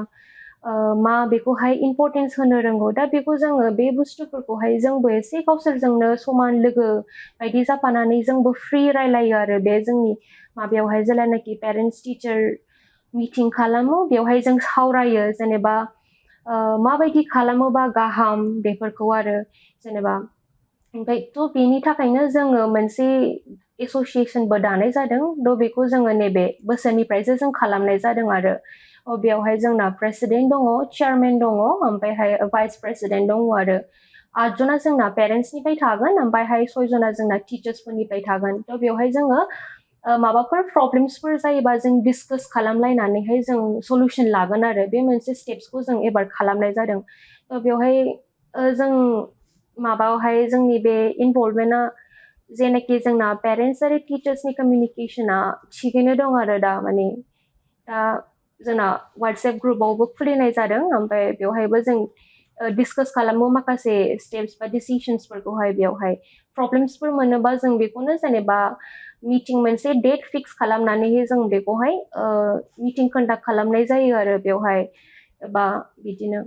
मा बेखौहाय इम्परटेन्स होनो रोंगौ दा बेखौ जोङो बे बुस्थुफोरखौहाय जोंबो एसे गावसोरजोंनो समान लोगो बायदि जाफानानै जोंबो फ्रि रायलायो आरो बे जोंनि माबायावहाय जेलानाखि पेरेन्टस टिचार मिटिं खालामो बेवहाय जों सावरायो जेनेबा माबायदि खालामोबा गाहाम बेफोरखौ आरो जेनेबा ओमफ्राय थ' बेनि थाखायनो जोङो मोनसे एस'सियेसनबो दानाय जादों थ' बेखौ जोङो नैबे बोसोरनिफ्रायसो जों खालामनाय जादों आरो बेवहाय जोंना प्रेसिडेन्ट दङ चेयारमेन दङ ओमफ्रायहाय भाइस प्रेसिडेन्ट दङ आरो 8 जना जोंना पेरेन्टसनिफ्राय थागोन ओमफ्रायहाय 6 जना जोंना टिचार्सफोरनिफ्राय थागोन थ' बेवहाय जोङो माबाफोर प्रब्लेम्सफोर जायोबा जों डिसकास खालामलायनानैहाय जों सल्युसन लागोन आरो बे मोनसे स्टेप्सखौ जों एबार खालामनाय जादों थ' बेवहाय जों माबायावहाय जोंनि बे इनभल्भमेन्टआ जेनाखि जोंना पेरेन्टस आरो टिचार्सनि कमिउनिकेसना थिगैनो दं आरो दा माने दा जोंना वाट्सएप ग्रुपआवबो खुलिनाय जादों ओमफ्राय बेवहायबो जों डिसकास खालामो माखासे स्टेप्स बा डिसिसन्सफोरखौहाय बेवहाय प्रब्लेम्सफोर मोनोबा जों बेखौनो जेनेबा मिटिं मोनसे डेट फिक्स खालामनानैहाय जों बेखौहाय मिटिं कन्डाक्ट खालामनाय जायो आरो बेवहाय बा बिदिनो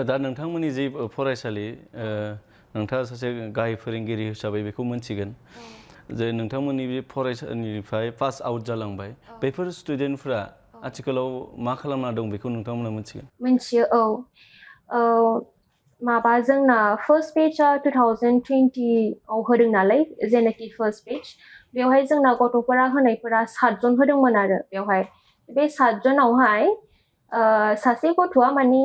दा नोंथांमोननि जि फरायसालि नोंथाङा सासे गाहाय फोरोंगिरि हिसाबै बेखौ मोनथिगोन जे नोंथांमोननि बे फरायसालिनिफ्राय पास आउट जालांबाय बेफोर स्टुडेन्टफ्रा आथिखालाव मा खालामना दं बेखौ नोंथांमोना मोनथिगोन मोनथियो माबा जोंना फार्स्ट पेजआ 2020आव होदों नालाय जेनाखि फार्स्ट पेज बेवहाय जोंना गथ'फोरा होनायफोरा 7 जन होदोंमोन आरो बेवहाय बे 7 जनावहाय सासे गथ'आ माने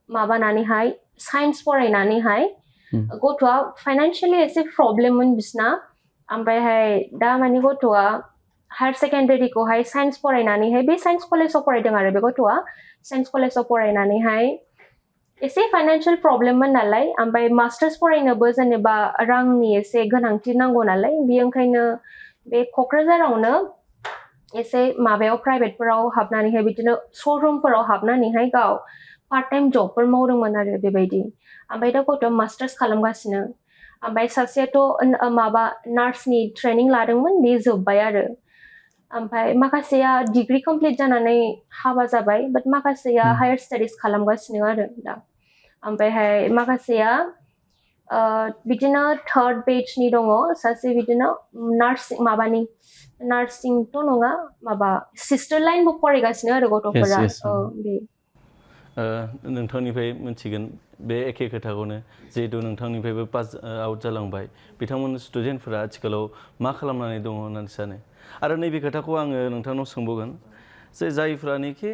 माबानानैहाय साइन्स फरायनानैहाय गथ'आ फाइनान्सियेलि एसे प्रब्लेममोन बिसना ओमफ्रायहाय दा माने गथ'आ हायर सेकेन्डारिखौहाय साइन्स फरायनानैहाय बे साइन्स कलेजाव फरायदों आरो बे गथ'आ साइन्स कलेजाव फरायनानैहाय एसे फाइनान्शियल प्रब्लेममोन नालाय ओमफ्राय मास्टार्स फरायनोबो जेनेबा रांनि एसे गोनांथि नांगौ नालाय बे ओंखायनो बे क'क्राझारावनो एसे माबायाव प्राइभेटफोराव हाबनानैहाय बिदिनो श'रुमफोराव हाबनानैहाय गाव पार्ट टाइम जबफोर मावदोंमोन आरो बेबायदि ओमफ्राय दा गथ'आ मास्टार्स खालामगासिनो ओमफ्राय सासेयाथ' माबा नार्सनि ट्रेनिं लादोंमोन बे जोब्बाय आरो ओमफ्राय माखासेया डिग्री कमप्लिट जानानै हाबा जाबाय बाट माखासेया हायार स्टाडिज खालामगासिनो आरो दा ओमफ्रायहाय माखासेया बिदिनो थार्ड पेजनि दङ सासे बिदिनो माबानि नार्सिंथ' नङा माबा सिस्टार लाइनबो फरायगासिनो आरो गथ'फोरा बे नोंथांनिफ्राय मिथिगोन बे एखे खोथाखौनो जिहेतु नोंथांनिफ्रायबो पास आउट जालांबाय बिथांमोन स्टुडेन्टफोरा आथिखालाव मा खालामनानै दङ होननानै सानो आरो नैबे खोथाखौ आङो नोंथांनाव सोंबावगोन जे जायफ्रानोखि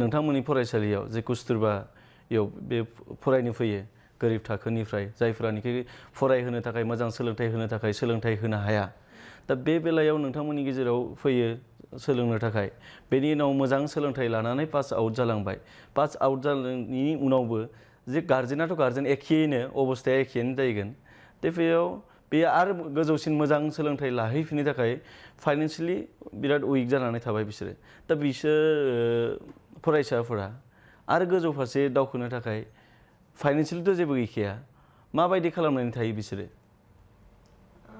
नोंथांमोननि फरायसालियाव जे कस्तुरबायाव बे फरायनो फैयो गोरिब थाखोनिफ्राय जायफ्रानोखि फरायहोनो थाखाय मोजां सोलोंथाइ होनो थाखाय सोलोंथाइ होनो हाया दा बे बेलायाव नोंथांमोननि गेजेराव फैयो सोलोंनो थाखाय बेनि उनाव मोजां सोलोंथाइ लानानै पास आउट जालांबाय पास आउट जानायनि उनावबो जे गार्जेनाथ' गार्जेन एखेयैनो अबस्थाया एखेयैनो जाहैगोन दा बेयाव बे आरो गोजौसिन मोजां सोलोंथाइ लाहैफिननो थाखाय फाइनान्सियेलि बिराद उइक जानानै थाबाय बिसोरो दा बिसोर फरायसाफोरा आरो गोजौ फारसे दावखोनो थाखाय फाइनान्सियेलिथ' जेबो गैखाया माबायदि खालामनानै थायो बिसोरो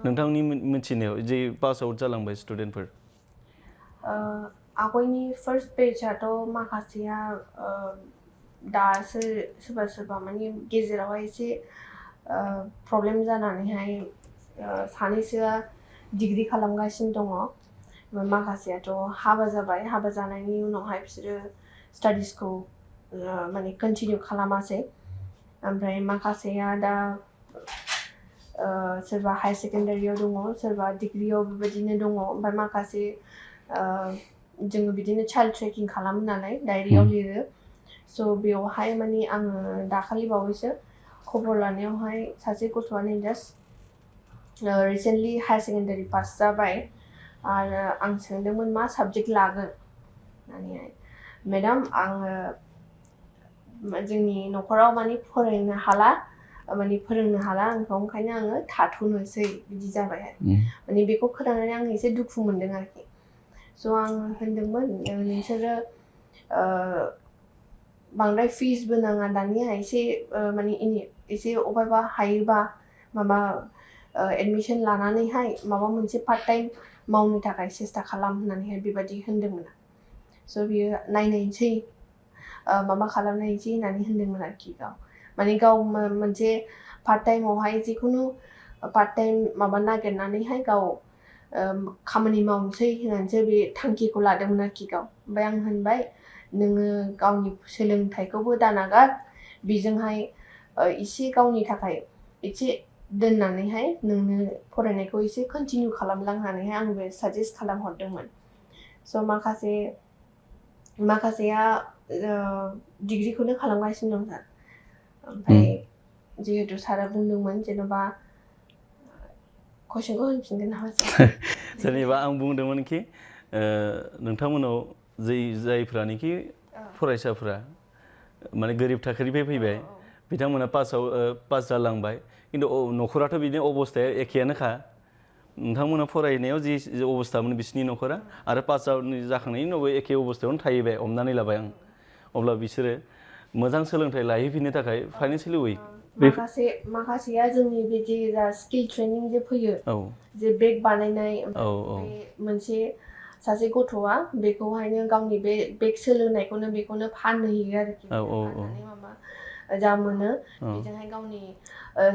नोंथांनि मिथिनायाव जे पास आउट जालांबाय स्टुडेन्टफोर आवगायनि फार्स्ट पेजआथ' माखासेया दासो सोरबा सोरबा माने गेजेरावहाय एसे प्रब्लेम जानानैहाय सानैसोआ डिग्री खालामगासिनो दङ माखासेयाथ' हाबा जाबाय हाबा जानायनि उनावहाय बिसोरो स्टाडिसखौ माने कन्टिनिउ खालामासै ओमफ्राय माखासेया दा सोरबा हायर सेकेन्डारियाव दङ सोरबा डिग्रीयाव बेबायदिनो दङ ओमफ्राय माखासे जोङो बिदिनो चाइल्ड ट्रेकिं खालामो नालाय डायरियाव लिरो स' बेवहाय माने आङो दाखालि बावैसो खबर लानायावहाय सासे गथ'आनो just recently higher secondary pass जाबाय आरो आं सोंदोंमोन मा साबजेक्ट लागोन होननानैहाय मेडाम आङो जोंनि न'खराव माने फरायनो हाला माने फोरोंनो हाला आंखौ ओंखायनो आङो थाथ'नोसै बिदि जाबाय आरो माने बेखौ खोनानानै आं एसे दुखु मोनदों आरोखि स' आं होनदोंमोन नोंसोरो बांद्राय फिसबो नाङा दानिया एसे माने एसे अबायबा हायोबा माबा एडमिसन लानानैहाय माबा मोनसे पार्ट टाइम मावनो थाखाय सेस्था खालाम होननानैहाय बेबायदि होनदोंमोन स' बियो नायनायसै माबा खालामनायसै होननानै होनदोंमोन आरोखि गाव माने गाव मोनसे पार्ट टाइमावहाय जिखुनु पार्ट टाइम माबा नागिरनानैहाय गाव खामानि मावनोसै होननानैसो बे थांखिखौ लादोंमोन आरोखि गाव ओमफ्राय आं होनबाय नोङो गावनि सोलोंथाइखौबो दानागार बेजोंहाय एसे गावनि थाखाय एसे दोननानैहाय नोंनो फरायनायखौ एसे कन्टिनिउ खालामलां होननानैहाय आंबो साजेस्ट खालामहरदोंमोन स' माखासेया डिग्रिखौनो खालामगासिनो दं सार ओमफ्राय जिहेतु सारा बुंदोंमोन जेन'बा कुइसनखौ होनफिनगोन नामा सार जेनेबा आं बुंदोंमोनखि नोंथांमोनाव जायफ्रानोखि फरायसाफोरा माने गोरिब थाखोनिफ्राय फैबाय बिथांमोना पास जालांबाय खिन्थु न'खराथ' बिदिनो अबस्थाया एखेयानोखा नोंथांमोना फरायनायाव जि अबस्थामोन बिसोरनि न'खरा आरो पास जाखांनायनि उनावबो एखे अबस्थायावनो थाहैबाय हमनानै लाबाय आं अब्ला बिसोरो मोजां सोलोंथाइ लाहैफिननो थाखाय फाइनान्सियेलि उइक माखासेया जोंनि बे जे स्किल ट्रेनिं जे फैयो जे बेग बानायनाय मोनसे सासे गथ'आ बेखौहायनो गावनि बे बेग सोलोंनायखौनो बेखौनो फानहैयो आरोखि फाननानै माबा जा मोनो बेजोंहाय गावनि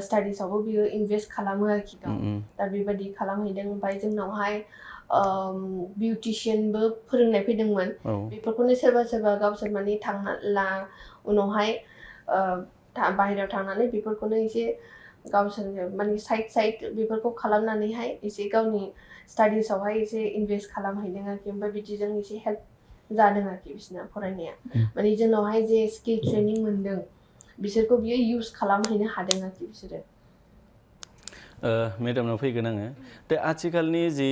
स्टाडिसावबो बियो इनभेस्ट खालामो आरोखि गाव दा बेबायदि खालामहैदों ओमफ्राय जोंनावहाय बिउटिशियानबो फोरोंनाय फैदोंमोन बेफोरखौनो सोरबा गावसोर माने उनावहाय बाहेरायाव थांनानै बेफोरखौनो एसे गावसोरनो माने साइड बेफोरखौ खालामनानैहाय एसे गावनि स्टाडिसावहाय एसे इनभेस्ट खालामहैदों आरोखि ओमफ्राय बिदिजों एसे हेल्प जादों आरोखि बिसोरना फरायनाया माने जोंनावहाय जे स्किल ट्रेनिं मोनदों बिसोरखौ बियो इउज खालामहैनो हादों आरोखि बिसोरो मेडामनाव फैगोन आङो दा आथिखालनि जि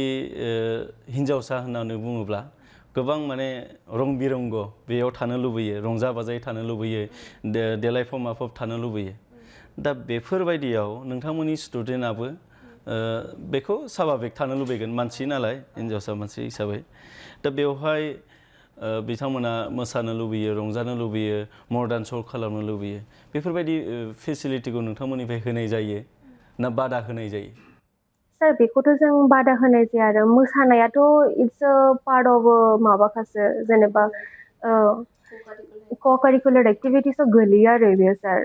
हिन्जावसा होननानै बुङोब्ला गोबां माने रं बिरंग बेयाव थानो लुबैयो रंजा बाजायै थानो लुबैयो देलायफब माफब थानो लुबैयो दा बेफोरबायदियाव नोंथांमोननि स्टुडेन्टआबो बेखौ साभाबिक थानो लुबैगोन मानसि नालाय हिन्जावसा मानसि हिसाबै दा बेवहाय बिथांमोना मोसानो लुबैयो रंजानो लुबैयो मडार्न श' खालामनो लुबैयो बेफोरबायदि फेसिलिटिखौ नोंथांमोननिफ्राय होनाय जायो ना बादा होनाय जायो सार बेखौथ' जों बादा होनाय जाया आरो मोसानायाथ' इट्स अ पार्ट अफ माबाखासो जेनेबा को-कारिकुलार एक्टिभिटिसआव गोलैयो आरो बेयो सार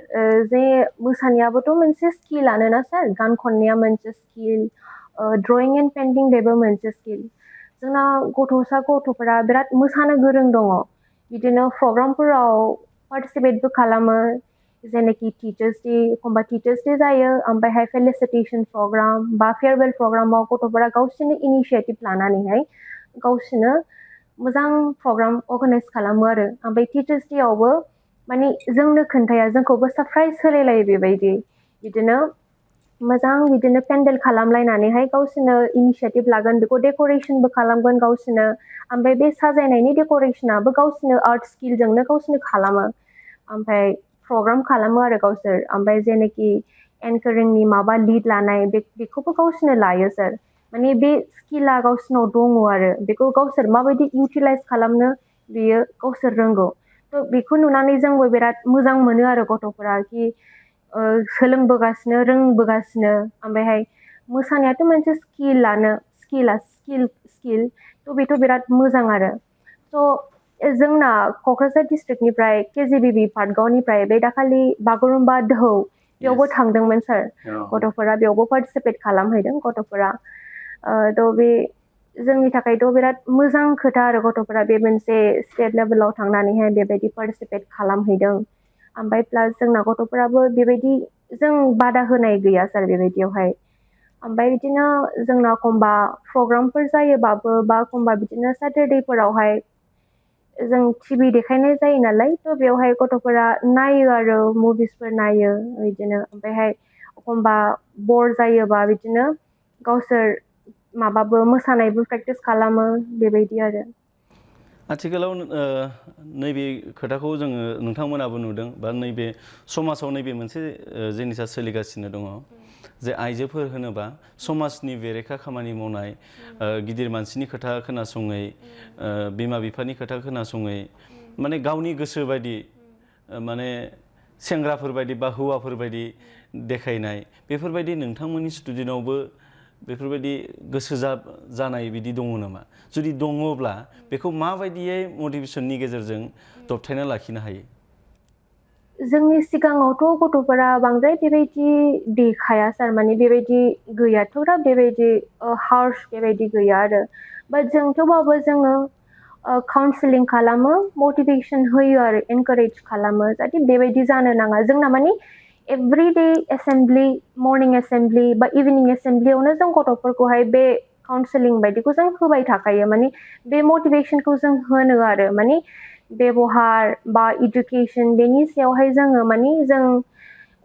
जे मोसानायाबोथ' मोनसे स्किलानो ना सार गान खननाया मोनसे स्किल ड्रयिं एन्ड पेइन्टिं बेबो मोनसे स्किल जोंना गथ'फोरा बिराद मोसानो गोरों दङ बिदिनो प्रग्रामफोराव पार्टिसिपेटबो खालामो जेनेखि टिचार्स डे एखमबा टिचार्स डे जायो ओमफ्रायहाय फेलिसिटेसन प्रग्राम बा फेयारवेल प्रग्रामाव गथ'फोरा गावसोरनि इनिशियेटिभ लानानैहाय गावसोरनो मोजां प्रग्राम अर्गानाइज खालामो आरो ओमफ्राय टिचार्स डेआवबो माने जोंनो खोन्थाया जोंखौबो सारप्राइज होलायलायो बेबायदि बिदिनो मोजां बिदिनो पेन्डेल खालामलायनानैहाय गावसोरनो इनिशियेटिभ लागोन बेखौ डेक'रेसनबो खालामगोन गावसोरनो ओमफ्राय बे साजायनायनि डेक'रेसनाबो गावसोरनो आर्ट स्किलजोंनो गावसोरनो खालामो ओमफ्राय प्रग्राम खालामो आरो गावसोर ओमफ्राय जेनेखि एंकरिंनि माबा लिड लानाय बेखौबो गावसोरनो लायो सार माने बे स्किला गावसोरनाव दङ आरो बेखौ गावसोर माबायदि इउटिलाइज खालामनो बेयो गावसोर रोंगौ थ' बेखौ नुनानै जोंबो बिराद मोजां मोनो आरो गथ'फोरा कि सोलोंबोगासिनो रोंबोगासिनो ओमफ्रायहाय मोसानायाथ' मोनसे स्किल थ' बेथ' बिराद मोजां आरो थ' जोंना क'क्राझार डिस्ट्रिक्टनिफ्राय KGBV पाटगावनिफ्राय बे दाखालि बागुरुम्बा दोहौ बेयावबो थांदोंमोन सार गथ'फोरा बेयावबो पार्टिसिपेट खालामहैदों गथ'फोरा थ' बे जोंनि थाखायथ' बिराद मोजां खोथा आरो गथ'फोरा बे मोनसे स्टेट लेभेलाव थांनानैहाय बेबायदि पार्टिसिपेट खालामहैदों ओमफ्राय प्लास जोंना गथ'फोराबो बेबायदि जों बादा होनाय गैया सार बेबायदियावहाय ओमफ्राय बिदिनो जोंना एखमबा प्रग्रामफोर जायोबाबो बा एखमबा बिदिनो सेटारडेफोरावहाय जों टिभि देखायनाय जायो नालाय थ' बेवहाय गथ'फोरा नायो आरो मुभिसफोर नायो बिदिनो ओमफ्रायहाय एखमबा बर जायोबा बिदिनो गावसोर माबाबो मोसानायबो प्रेक्टिस खालामो बेबायदि आरो आथिखालाव नैबे खोथाखौ जोङो नोंथांमोनाबो नुदों बा नैबे समाजाव नैबे मोनसे जिनिसा सोलिगासिनो दङ जे आइजोफोर होनोबा समाजनि बेरेखा खामानि मावनाय गिदिर मानसिनि खोथा खोनासङै बिमा बिफानि खोथा खोनासङै माने गावनि गोसो बायदि माने सेंग्राफोर बायदि बा हौवाफोर बायदि देखायनाय बेफोरबायदि नोंथांमोननि स्टुडेन्टआवबो बेफोरबायदि गोसो जानाय बिदि दङ नामा जुदि दङब्ला बेखौ माबायदियै मटिभेसननि गेजेरजों दबथायना लाखिनो हायो जोंनि सिगाङावथ' गथ'फोरा बांद्राय बेबायदि देखाया सार माने बेबायदि गैयाथ' दा बेबायदि हार्श बेबायदि गैया आरो बाट जों थेवबाबो जोङो काउन्सिलिं खालामो मटिभेसन होयो आरो एनकारेज खालामो जाहाथे बेबायदि जानो नाङा जोंना माने एभ्रिडे एसेम्ब्लि मर्निं एसेम्ब्लि बा इभिनिं एसेम्ब्लियावनो जों गथ'फोरखौहाय बे काउन्सिलिं बायदिखौ जों होबाय थाखायो माने बे मटिभेसनखौ जों होनो आरो माने बेबहार बा इडुकेसन बेनि सायावहाय जोङो माने जों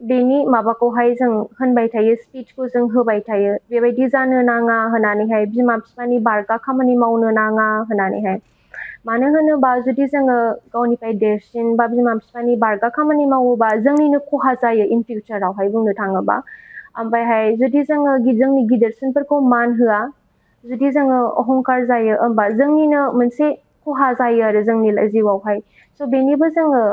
बेनि माबाखौहाय जों होनबाय थायो स्पिचखौ जों होबाय थायो बेबायदि जानो नाङा होननानैहाय बिमा बिफानि बारगा खामानि मावनो नाङा होननानैहाय मानो होनोबा जुदि जोङो गावनिफ्राय देरसिन बा बिमा बिफानि बारगा खामानि मावोबा जोंनिनो खहा जायो इन फिउचारावहाय बुंनो थाङोबा ओमफ्रायहाय जुदि जोङो जोंनि गिदिरसिनफोरखौ मान होआ जुदि जोङो अहंकार जायो होमबा जोंनिनो मोनसे खहा जायो आरो जोंनि जिउआवहाय स' बेनिबो जोङो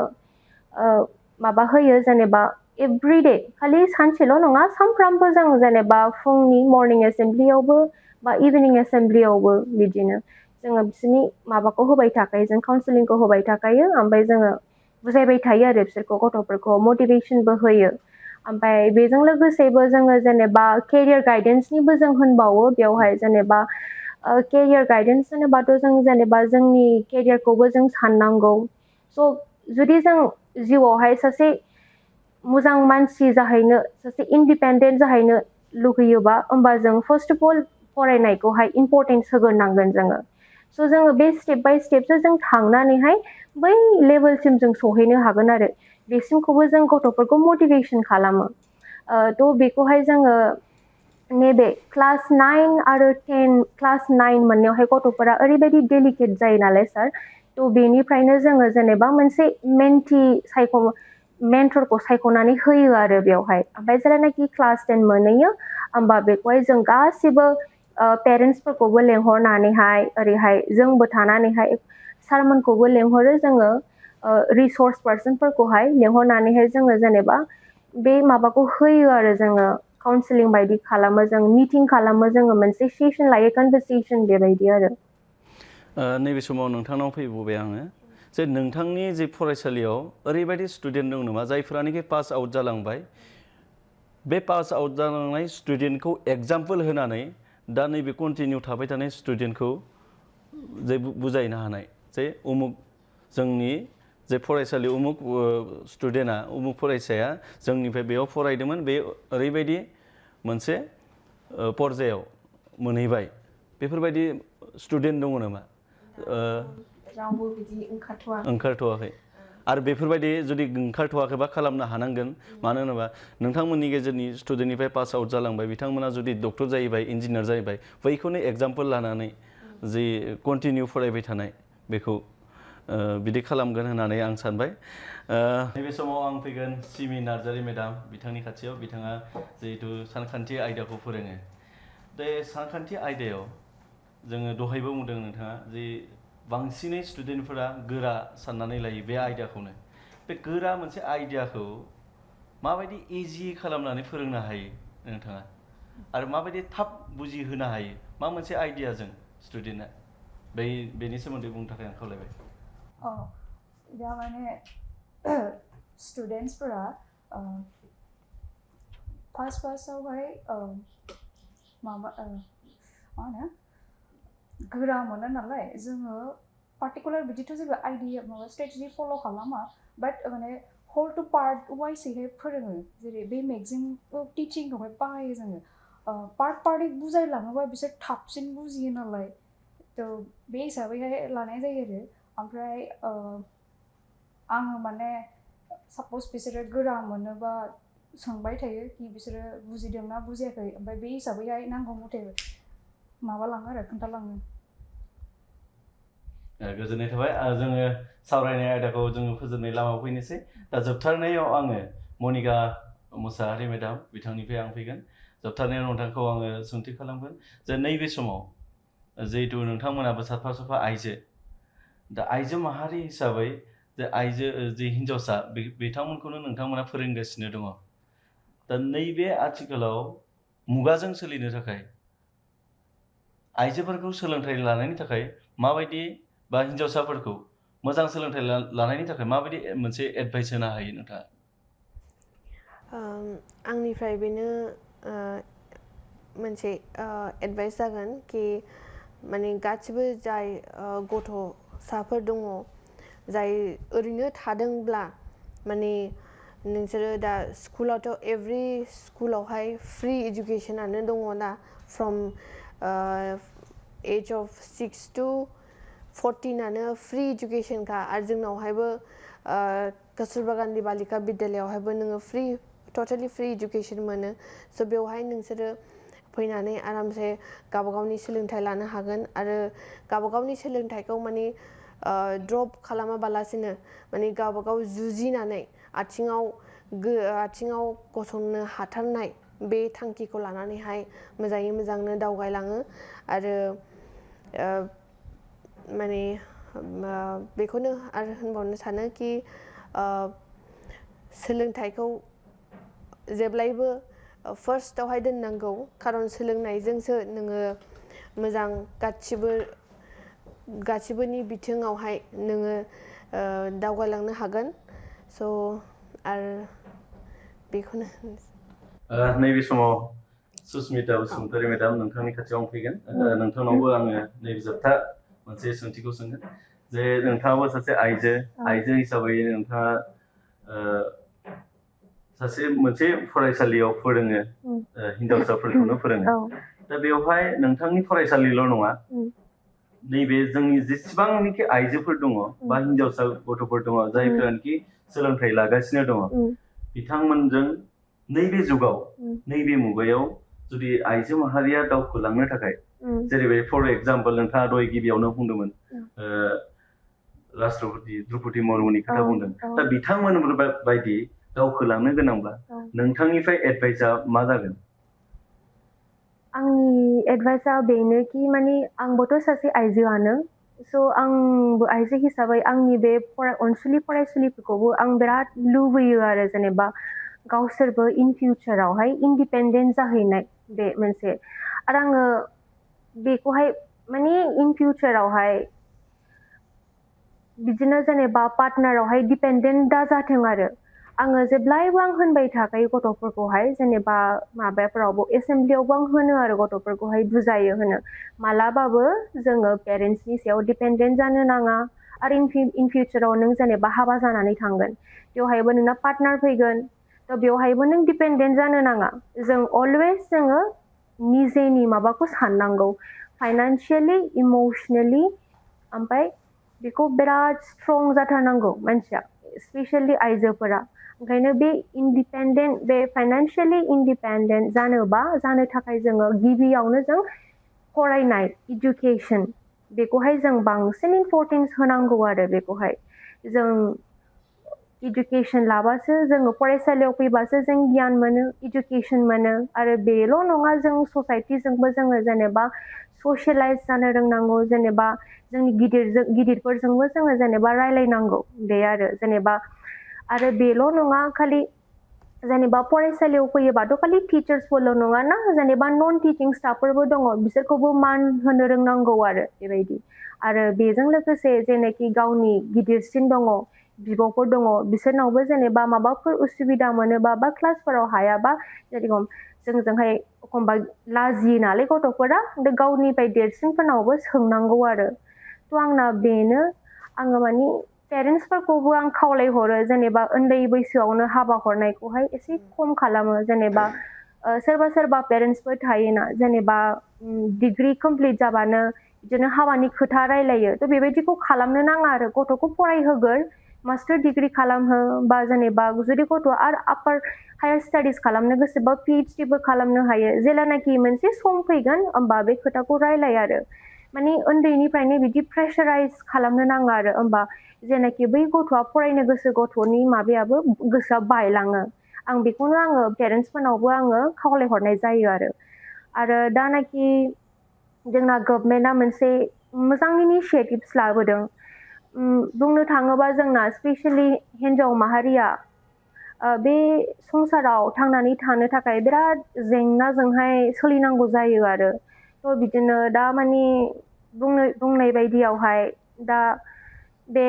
माबा होयो जेनेबा एभ्रिडे खालि सानसेल' नङा सानफ्रामबो जों जेनेबा फुंनि मर्निं एसेम्ब्लियावबो बा इभिनिं एसेम्ब्लियावबो बिदिनो जोङो बिसोरनि माबाखौ होबाय थाखायो जों काउन्सिलिंखौ होबाय थाखायो ओमफ्राय जोङो बुजायबाय थायो आरो बिसोरखौ गथ'फोरखौ मटिभेसनबो होयो ओमफ्राय बेजों लोगोसेबो जोङो जेनेबा केरियार गाइडेन्सनिबो जों होनबावो बेवहाय जेनेबा केरियार गाइडेन्स होनोबाथ' जों जेनेबा जोंनि केरियारखौबो जों साननांगौ स' जुदि जों जिउआवहाय सासे मोजां मानसि जाहैनो सासे इन्डिपेन्डेन्ट जाहैनो लुगैयोबा होमबा जों फार्स्ट अफ अल फरायनायखौहाय इम्परटेन्स होग्रोनांगोन जोङो स' जोङो बे स्टेप बाय स्टेपसो जों थांनानैहाय बै लेभेलसिम जों सहैनो हागोन आरो बेसिमखौबो जों गथ'फोरखौ मटिभेसन खालामो थ' बेखौहाय जोङो नैबे क्लास 9 आरो 10 क्लास 9 मोननायावहाय गथ'फोरा ओरैबायदि डेलिकेट जायो नालाय सार थ' बेनिफ्रायनो जोङो जेनेबा मोनसे मेन्टरखौ सायख'नानै होयो आरो बेवहाय ओमफ्राय जेब्लानाखि क्लास 10 मोनहैयो होमबा बेखौहाय जों गासिबो पेरेन्टसफोरखौबो लेंहरनानैहाय ओरैहाय जोंबो थानानैहाय सारमोनखौबो लेंहरो जोङो रिसर्स पार्सनफोरखौहाय लेंहरनानैहाय जोङो जेनेबा बे माबाखौ होयो आरो जोङो काउन्सिलिं बायदि खालामो जों मिटिं खालामो जोङो मोनसे सेसन लायो कनभारसेसन बेबायदि आरो नैबे समाव नोंथांनाव फैबावबाय आङो जे नोंथांनि जे फरायसालियाव ओरैबायदि स्टुडेन्ट दं नामा जायफोरानोखि पास आउट जालांबाय बे पास आउट जालांनाय स्टुडेन्टखौ एग्जाम्पोल होनानै दा नैबे कन्टिनिउ थाबाय थानाय स्टुडेन्टखौ जे बुजायनो हानाय जे उमुक जोंनि जे फरायसालि उमुक स्टुडेन्टआ उमुक फरायसाया जोंनिफ्राय बेयाव फरायदोंमोन बे ओरैबायदि मोनसे पर्यायाव मोनहैबाय बेफोरबायदि स्टुडेन्ट दङ नामा रावबो बिदि ओंखारथ'वाखै आरो बेफोरबायदि जुदि ओंखारथ'वाखैबा खालामनो हानांगोन मानो होनोबा नोंथांमोननि गेजेरनि स्टुडेन्टनिफ्राय पास आउट जालांबाय बिथांमोना जुदि डक्टर जाहैबाय इन्जिनियार जाहैबाय बैखौनो एग्जाम्पोल लानानै जि कन्टिनिउ फरायबाय थानाय बेखौ बिदि खालामगोन होननानै आं सानबाय नैबे समाव आं फैगोन सिमि नार्जारि मेडाम बिथांनि खाथियाव बिथाङा जिहेतु सानखान्थि आयदाखौ फोरोङो बे सानखान्थि आयदायाव जोङो दहायबो बुंदों नोंथाङा जि बांसिनै स्टुडेन्टफोरा गोरा साननानै लायो बे आयदाखौनो बे गोरा मोनसे आयदाखौ माबायदि इजि खालामनानै फोरोंनो हायो नोंथाङा आरो माबायदि थाब बुजिहोनो हायो मा मोनसे आइडियाजों स्टुडेन्टआ बेनि सोमोन्दै बुंनो थाखाय आं खावलायबाय दा माने स्टुडेन्टसफोरा फार्स्टआवहाय माबा मा होनो गोरा मोनो नालाय जोङो पार्टिकुलार बिदिथ' जेबो आइडिया माबा स्ट्रेटेजि फल' खालामा बाट माने हल टु पार्ट वाइसैहाय फोरोङो जेरै बे मेगजिनखौ टिचिंखौहाय बाहायो जोङो पार्टै बुजायलाङोबा बिसोर थाबसिन बुजियो नालाय थ' बे हिसाबैहाय लानाय जायो आरो ओमफ्राय आङो माने साप'ज बिसोरो गोरा मोनोबा सोंबाय थायो कि बिसोरो बुजिदोंना बुजियाखै ओमफ्राय बे हिसाबैहाय नांगौ मथे माबालाङो आरो खोन्थालाङो गोजोननाय थाबाय जोङो सावरायनाय आयदाखौ जोङो फोजोबनाय लामायाव फैनोसै दा जोबथारनायाव आङो मनिका मुसाहारि मेडाम बिथांनिफ्राय आं फैगोन जोबथारनायाव नोंथांखौ आङो सोंथि खालामगोन जे नैबे समाव जिहेतु नोंथांमोनाबो साफा आइजो दा आइजो माहारि हिसाबै जे आइजो जे हिन्जावसा बिथांमोनखौनो नोंथांमोना फोरोंगासिनो दङ दा नैबे आथिखालाव मुगाजों सोलिनो थाखाय आइजोफोरखौ सोलोंथाइ लानायनि थाखाय माबायदि बा हिन्जावसाफोरखौ मोजां सोलोंथाइ लानायनि थाखाय माबायदि मोनसे एडभाइस होनो हायो नोंथाङा? आंनिफ्राय बेनो मोनसे एडभाइस जागोन कि माने गासिबो जाय गथ'साफोर दङ जाय ओरैनो थादोंब्ला माने नोंसोरो दा स्कुलावथ' एभ्रि स्कुलावहाय फ्रि इडुकेसनानो दङ ना from age of 6 to 14 free इडुकेसनखा आरो जोंनावहायबो कस्तुरबा गान्धी बालिका विद्यालयावहायबो नोङो फ्रि टटेलि फ्रि इडुकेसन मोनो स' बेवहाय नोंसोरो फैनानै आरामसे गावबागावनि सोलोंथाइ लानो हागोन आरो गावबागावनि सोलोंथाइखौ माने ड्रप खालामाबालासिनो माने गावबागाव जुजिनानै आथिङाव गसंनो हाथारनाय बे थांखिखौ लानानैहाय मोजाङै मोजांनो दावगालाङो आरो माने बेखौनो आरो होनबावनो सानो कि सोलोंथाइखौ जेब्लायबो फार्स्टआवहाय दोननांगौ खारन सोलोंनायजोंसो नोङो मोजां गासिबोनि बिथिङावहाय नोङो दावगालांनो हागोन स' आरो बेखौनो नैबे समाव सुस्मिता बसुमतारी मेडाम नोंथांनि खाथियाव आं फैगोन नोंथांनावबो आङो नैबे जोबथा मोनसे सोंथिखौ सोंगोन जे नोंथाङाबो सासे आइजो हिसाबै नोंथाङा सासे मोनसे फरायसालियाव फोरोङो हिन्जावसाफोरखौनो फोरोङो दा बेवहाय नोंथांनि फरायसालिल' नङा नैबे जोंनि जेसेबांनाखि आइजोफोर दङ बा हिन्जावसा गथ'फोर दङ जायफोरानोखि सोलोंथाइ लागासिनो दङ बिथांमोनजों नैबे जुगाव नैबे मुगायाव जुदि आइजो माहारिया दावखोलांनो थाखाय जेरैबायदि फर एग्जाम्पल नोंथाङा दहाय गिबियावनो बुंदोंमोन राष्ट्रपति द्रौपदी मुर्मुनि खोथा बुंदों दा बिथांमोन बायदि दावखोलांनो गोनांब्ला नोंथांनिफ्राय एडभाइसआ मा जागोन? आंनि एडभाइसआ बेनो कि माने आंबोथ' सासे आइजोआनो स' आंबो आइजो हिसाबै आंनि बे अनसुलि फरायसुलिफोरखौबो आं बिराद लुबैयो आरो जेनेबा गावसोरबो इन फिउचारावहाय इन्डिपेन्डेन्ट जाहैनाय बे मोनसे आरो आङो बेखौहाय माने इन फिउचारावहाय बिदिनो जेनेबा पार्टनारावहाय डिपेन्डेन्ट दाजाथों आरो आङो जेब्लायबो आं होनबाय थाखायो गथ'फोरखौहाय जेनेबा माबाफोरावबो एसेमब्लियावबो आं होनो आरो गथ'फोरखौहाय बुजायो होनो मालाबाबो जोङो पेरेन्ट्सनि सायाव डिपेन्डेन्ट जानो नाङा आरो इन फिउचाराव नों जेनेबा हाबा जानानै थांगोन बेवहायबो नोंना पार्टनार फैगोन थ' बेवहायबो नों डिपेन्डेन्ट जानो नाङा जों अलवेज जोङो निजेनि माबाखौ साननांगौ फाइनान्सियेलि इमोसनेलि ओमफ्राय बेखौ बिराद स्ट्रं जाथारनांगौ मानसिया स्पेसियेलि आइजोफोरा ओंखायनो बे इन्डिपेन्डेन्ट बे फाइनान्सियेलि इन्डिपेन्डेन्ट जानो थाखाय जोङो गिबियावनो जों फरायनाय इडुकेसन बेखौहाय जों बांसिन इम्परटेन्स होनांगौ आरो बेखौहाय जों इडुकेसन लाबासो जोङो फरायसालियाव फैबासो जों गियान मोनो इडुकेसन मोनो आरो बेल' नङा जों ससाइटिजोंबो जोङो जेनेबा ससियेलाइज जानो रोंनांगौ जेनेबा जोंनि गिदिरफोरजोंबो जोङो जेनेबा रायलायनांगौ बे आरो जेनेबा आरो बेल' नङा खालि जेनेबा फरायसालियाव फैयोबाथ' खालि टिचार्सफोरल' नङा ना जेनेबा नन टिचिं स्टाफफोरबो दङ बिसोरखौबो मान होनो रोंनांगौ आरो बेबायदि आरो बेजों लोगोसे जेनाखि गावनि गिदिरसिन दङ बिब'फोर दङ बिसोरनावबो जेनेबा माबाफोर उसुबिदा मोनोबा बा क्लासफोराव हायाबा जेरेखम जोंजोंहाय एखमबा लाजियो नालाय गथ'फोरा गावनिफ्राय देरसिनफोरनावबो सोंनांगौ आरो थ' आंना बेनो आङो मानि पेरेन्ट्सफोरखौबो आं खावलायहरो जेनेबा उन्दै बैसोआवनो हाबा हरनायखौहाय एसे खम खालामो जेनेबा सोरबा पेरेन्ट्सफोर थायोना जेनेबा डिग्री कमप्लिट जाबानो बिदिनो हाबानि खोथा रायलायो थ' बेबायदिखौ खालामनो नाङा आरो गथ'खौ फरायहोगोर मास्टार डिग्री खालामहो बा जेनेबा जुदि गथ'आ आरो आपार हायार स्टाडिज खालामनो गोसोबा PhDबो खालामनो हायो जेलानाखि मोनसे सम फैगोन होमबा बे खोथाखौ रायलाय आरो माने उन्दैनिफ्रायनो बिदि प्रेसाराइज खालामनो नाङा आरो होमबा जेनाखि बै गथ'आ फरायनो गोसो गथ'नि माबायाबो गोसोआ बायलाङो आं बेखौनो आङो पेरेन्टसफोरनावबो आङो खावलायहरनाय जायो आरो दानाखि जोंना गभर्नमेन्टआ मोनसे मोजां इनिशिएटिभ्स लाबोदों बुंनो थाङोबा जोंना स्पेशली हिन्जाव माहारिया बे संसाराव थांनानै थानो थाखाय बिराद जेंनाजोंहाय सोलिनांगौ जायो आरो थ' बिदिनो दा माने बुंनाय बायदियावहाय दा बे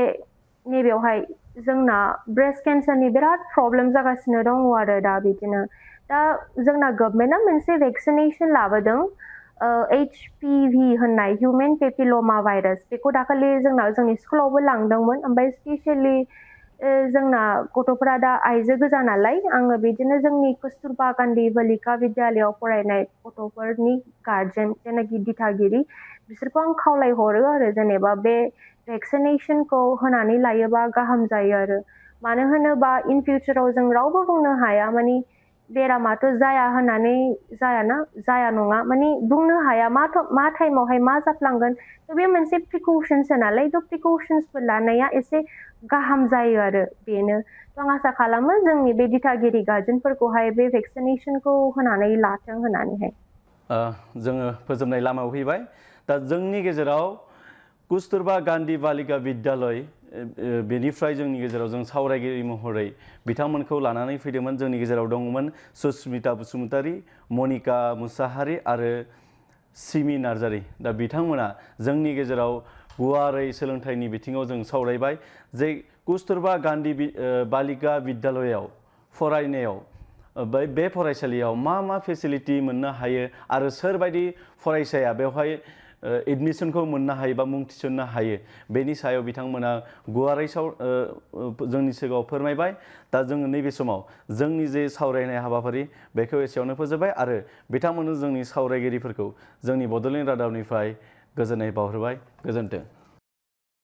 नैबेयावहाय जोंना ब्रेस्ट केन्सारनि बिराद प्रब्लेम जागासिनो दङ आरो दा बिदिनो दा जोंना गभर्नमेन्टआ मोनसे भेक्सिनेसन लाबोदों HPV होननाय हिउमेन पेपिलोमा भाइरास बेखौ दाखालि जोंनि स्कुलावबो लांदोंमोन ओमफ्राय स्पेशली जोंना गथ'फोरा दा आइजो गोजा नालाय आङो बिदिनो जोंनि कस्तुरबा गान्धी बालिका विद्यालयाव फरायनाय गथ'फोरनि गार्जेन जेनाखि दिथागिरि बिसोरखौ आं खावलायहरो आरो जेनेबा बे भेक्सिनेसनखौ होनानै लायोबा गाहाम जायो आरो मानो होनोबा इन फिउचाराव जों रावबो बुंनो हाया माने बेरामाथ' जाया होननानै जाया नङा माने बुंनो हाया मा टाइमावहाय मा जाफ्लांगोन थ' बे मोनसे प्रिकसन्स नालाय थ' प्रिकसन्सफोर लानाया एसे गाहाम जायो आरो बेनो थ' आं आसा खालामो जोंनि बे दिथागिरि गार्जेनफोरखौहाय बे भेक्सिनेसनखौ होनानै लाथों होननानैहाय जोङो फोजोबनाय लामायाव फैबाय दा जोंनि गेजेराव कस्तुरबा गान्धी बालिका विद्यालय बेनिफ्राय जोंनि गेजेराव जों सावरायगिरि महरै बिथांमोनखौ लानानै फैदोंमोन जोंनि गेजेराव दंमोन सुस्मिता बसुमतारी मनिका मुसाहारि आरो सिमि नार्जारी दा बिथांमोना जोंनि गेजेराव गुवारै सोलोंथाइनि बिथिङाव जों सावरायबाय जे कस्तुरबा गान्धी बालिका विद्यालयाव फरायनायाव बे फरायसालियाव मा फेसिलिटि मोननो हायो आरो सोरबायदि फरायसाया बेवहाय एडमिसनखौ मोननो हायो बा मुं थिसन्नो हायो बेनि सायाव बिथांमोना गुवारै जोंनि सिगाङाव फोरमायबाय दा जोङो नैबे समाव जोंनि जे सावरायनाय हाबाफारि बेखौ एसेयावनो फोजोबबाय आरो बिथांमोननो जोंनि सावरायगिरिफोरखौ जोंनि बड'लेण्ड रादाबनिफ्राय गोजोननाय बावहरबाय गोजोन्थों।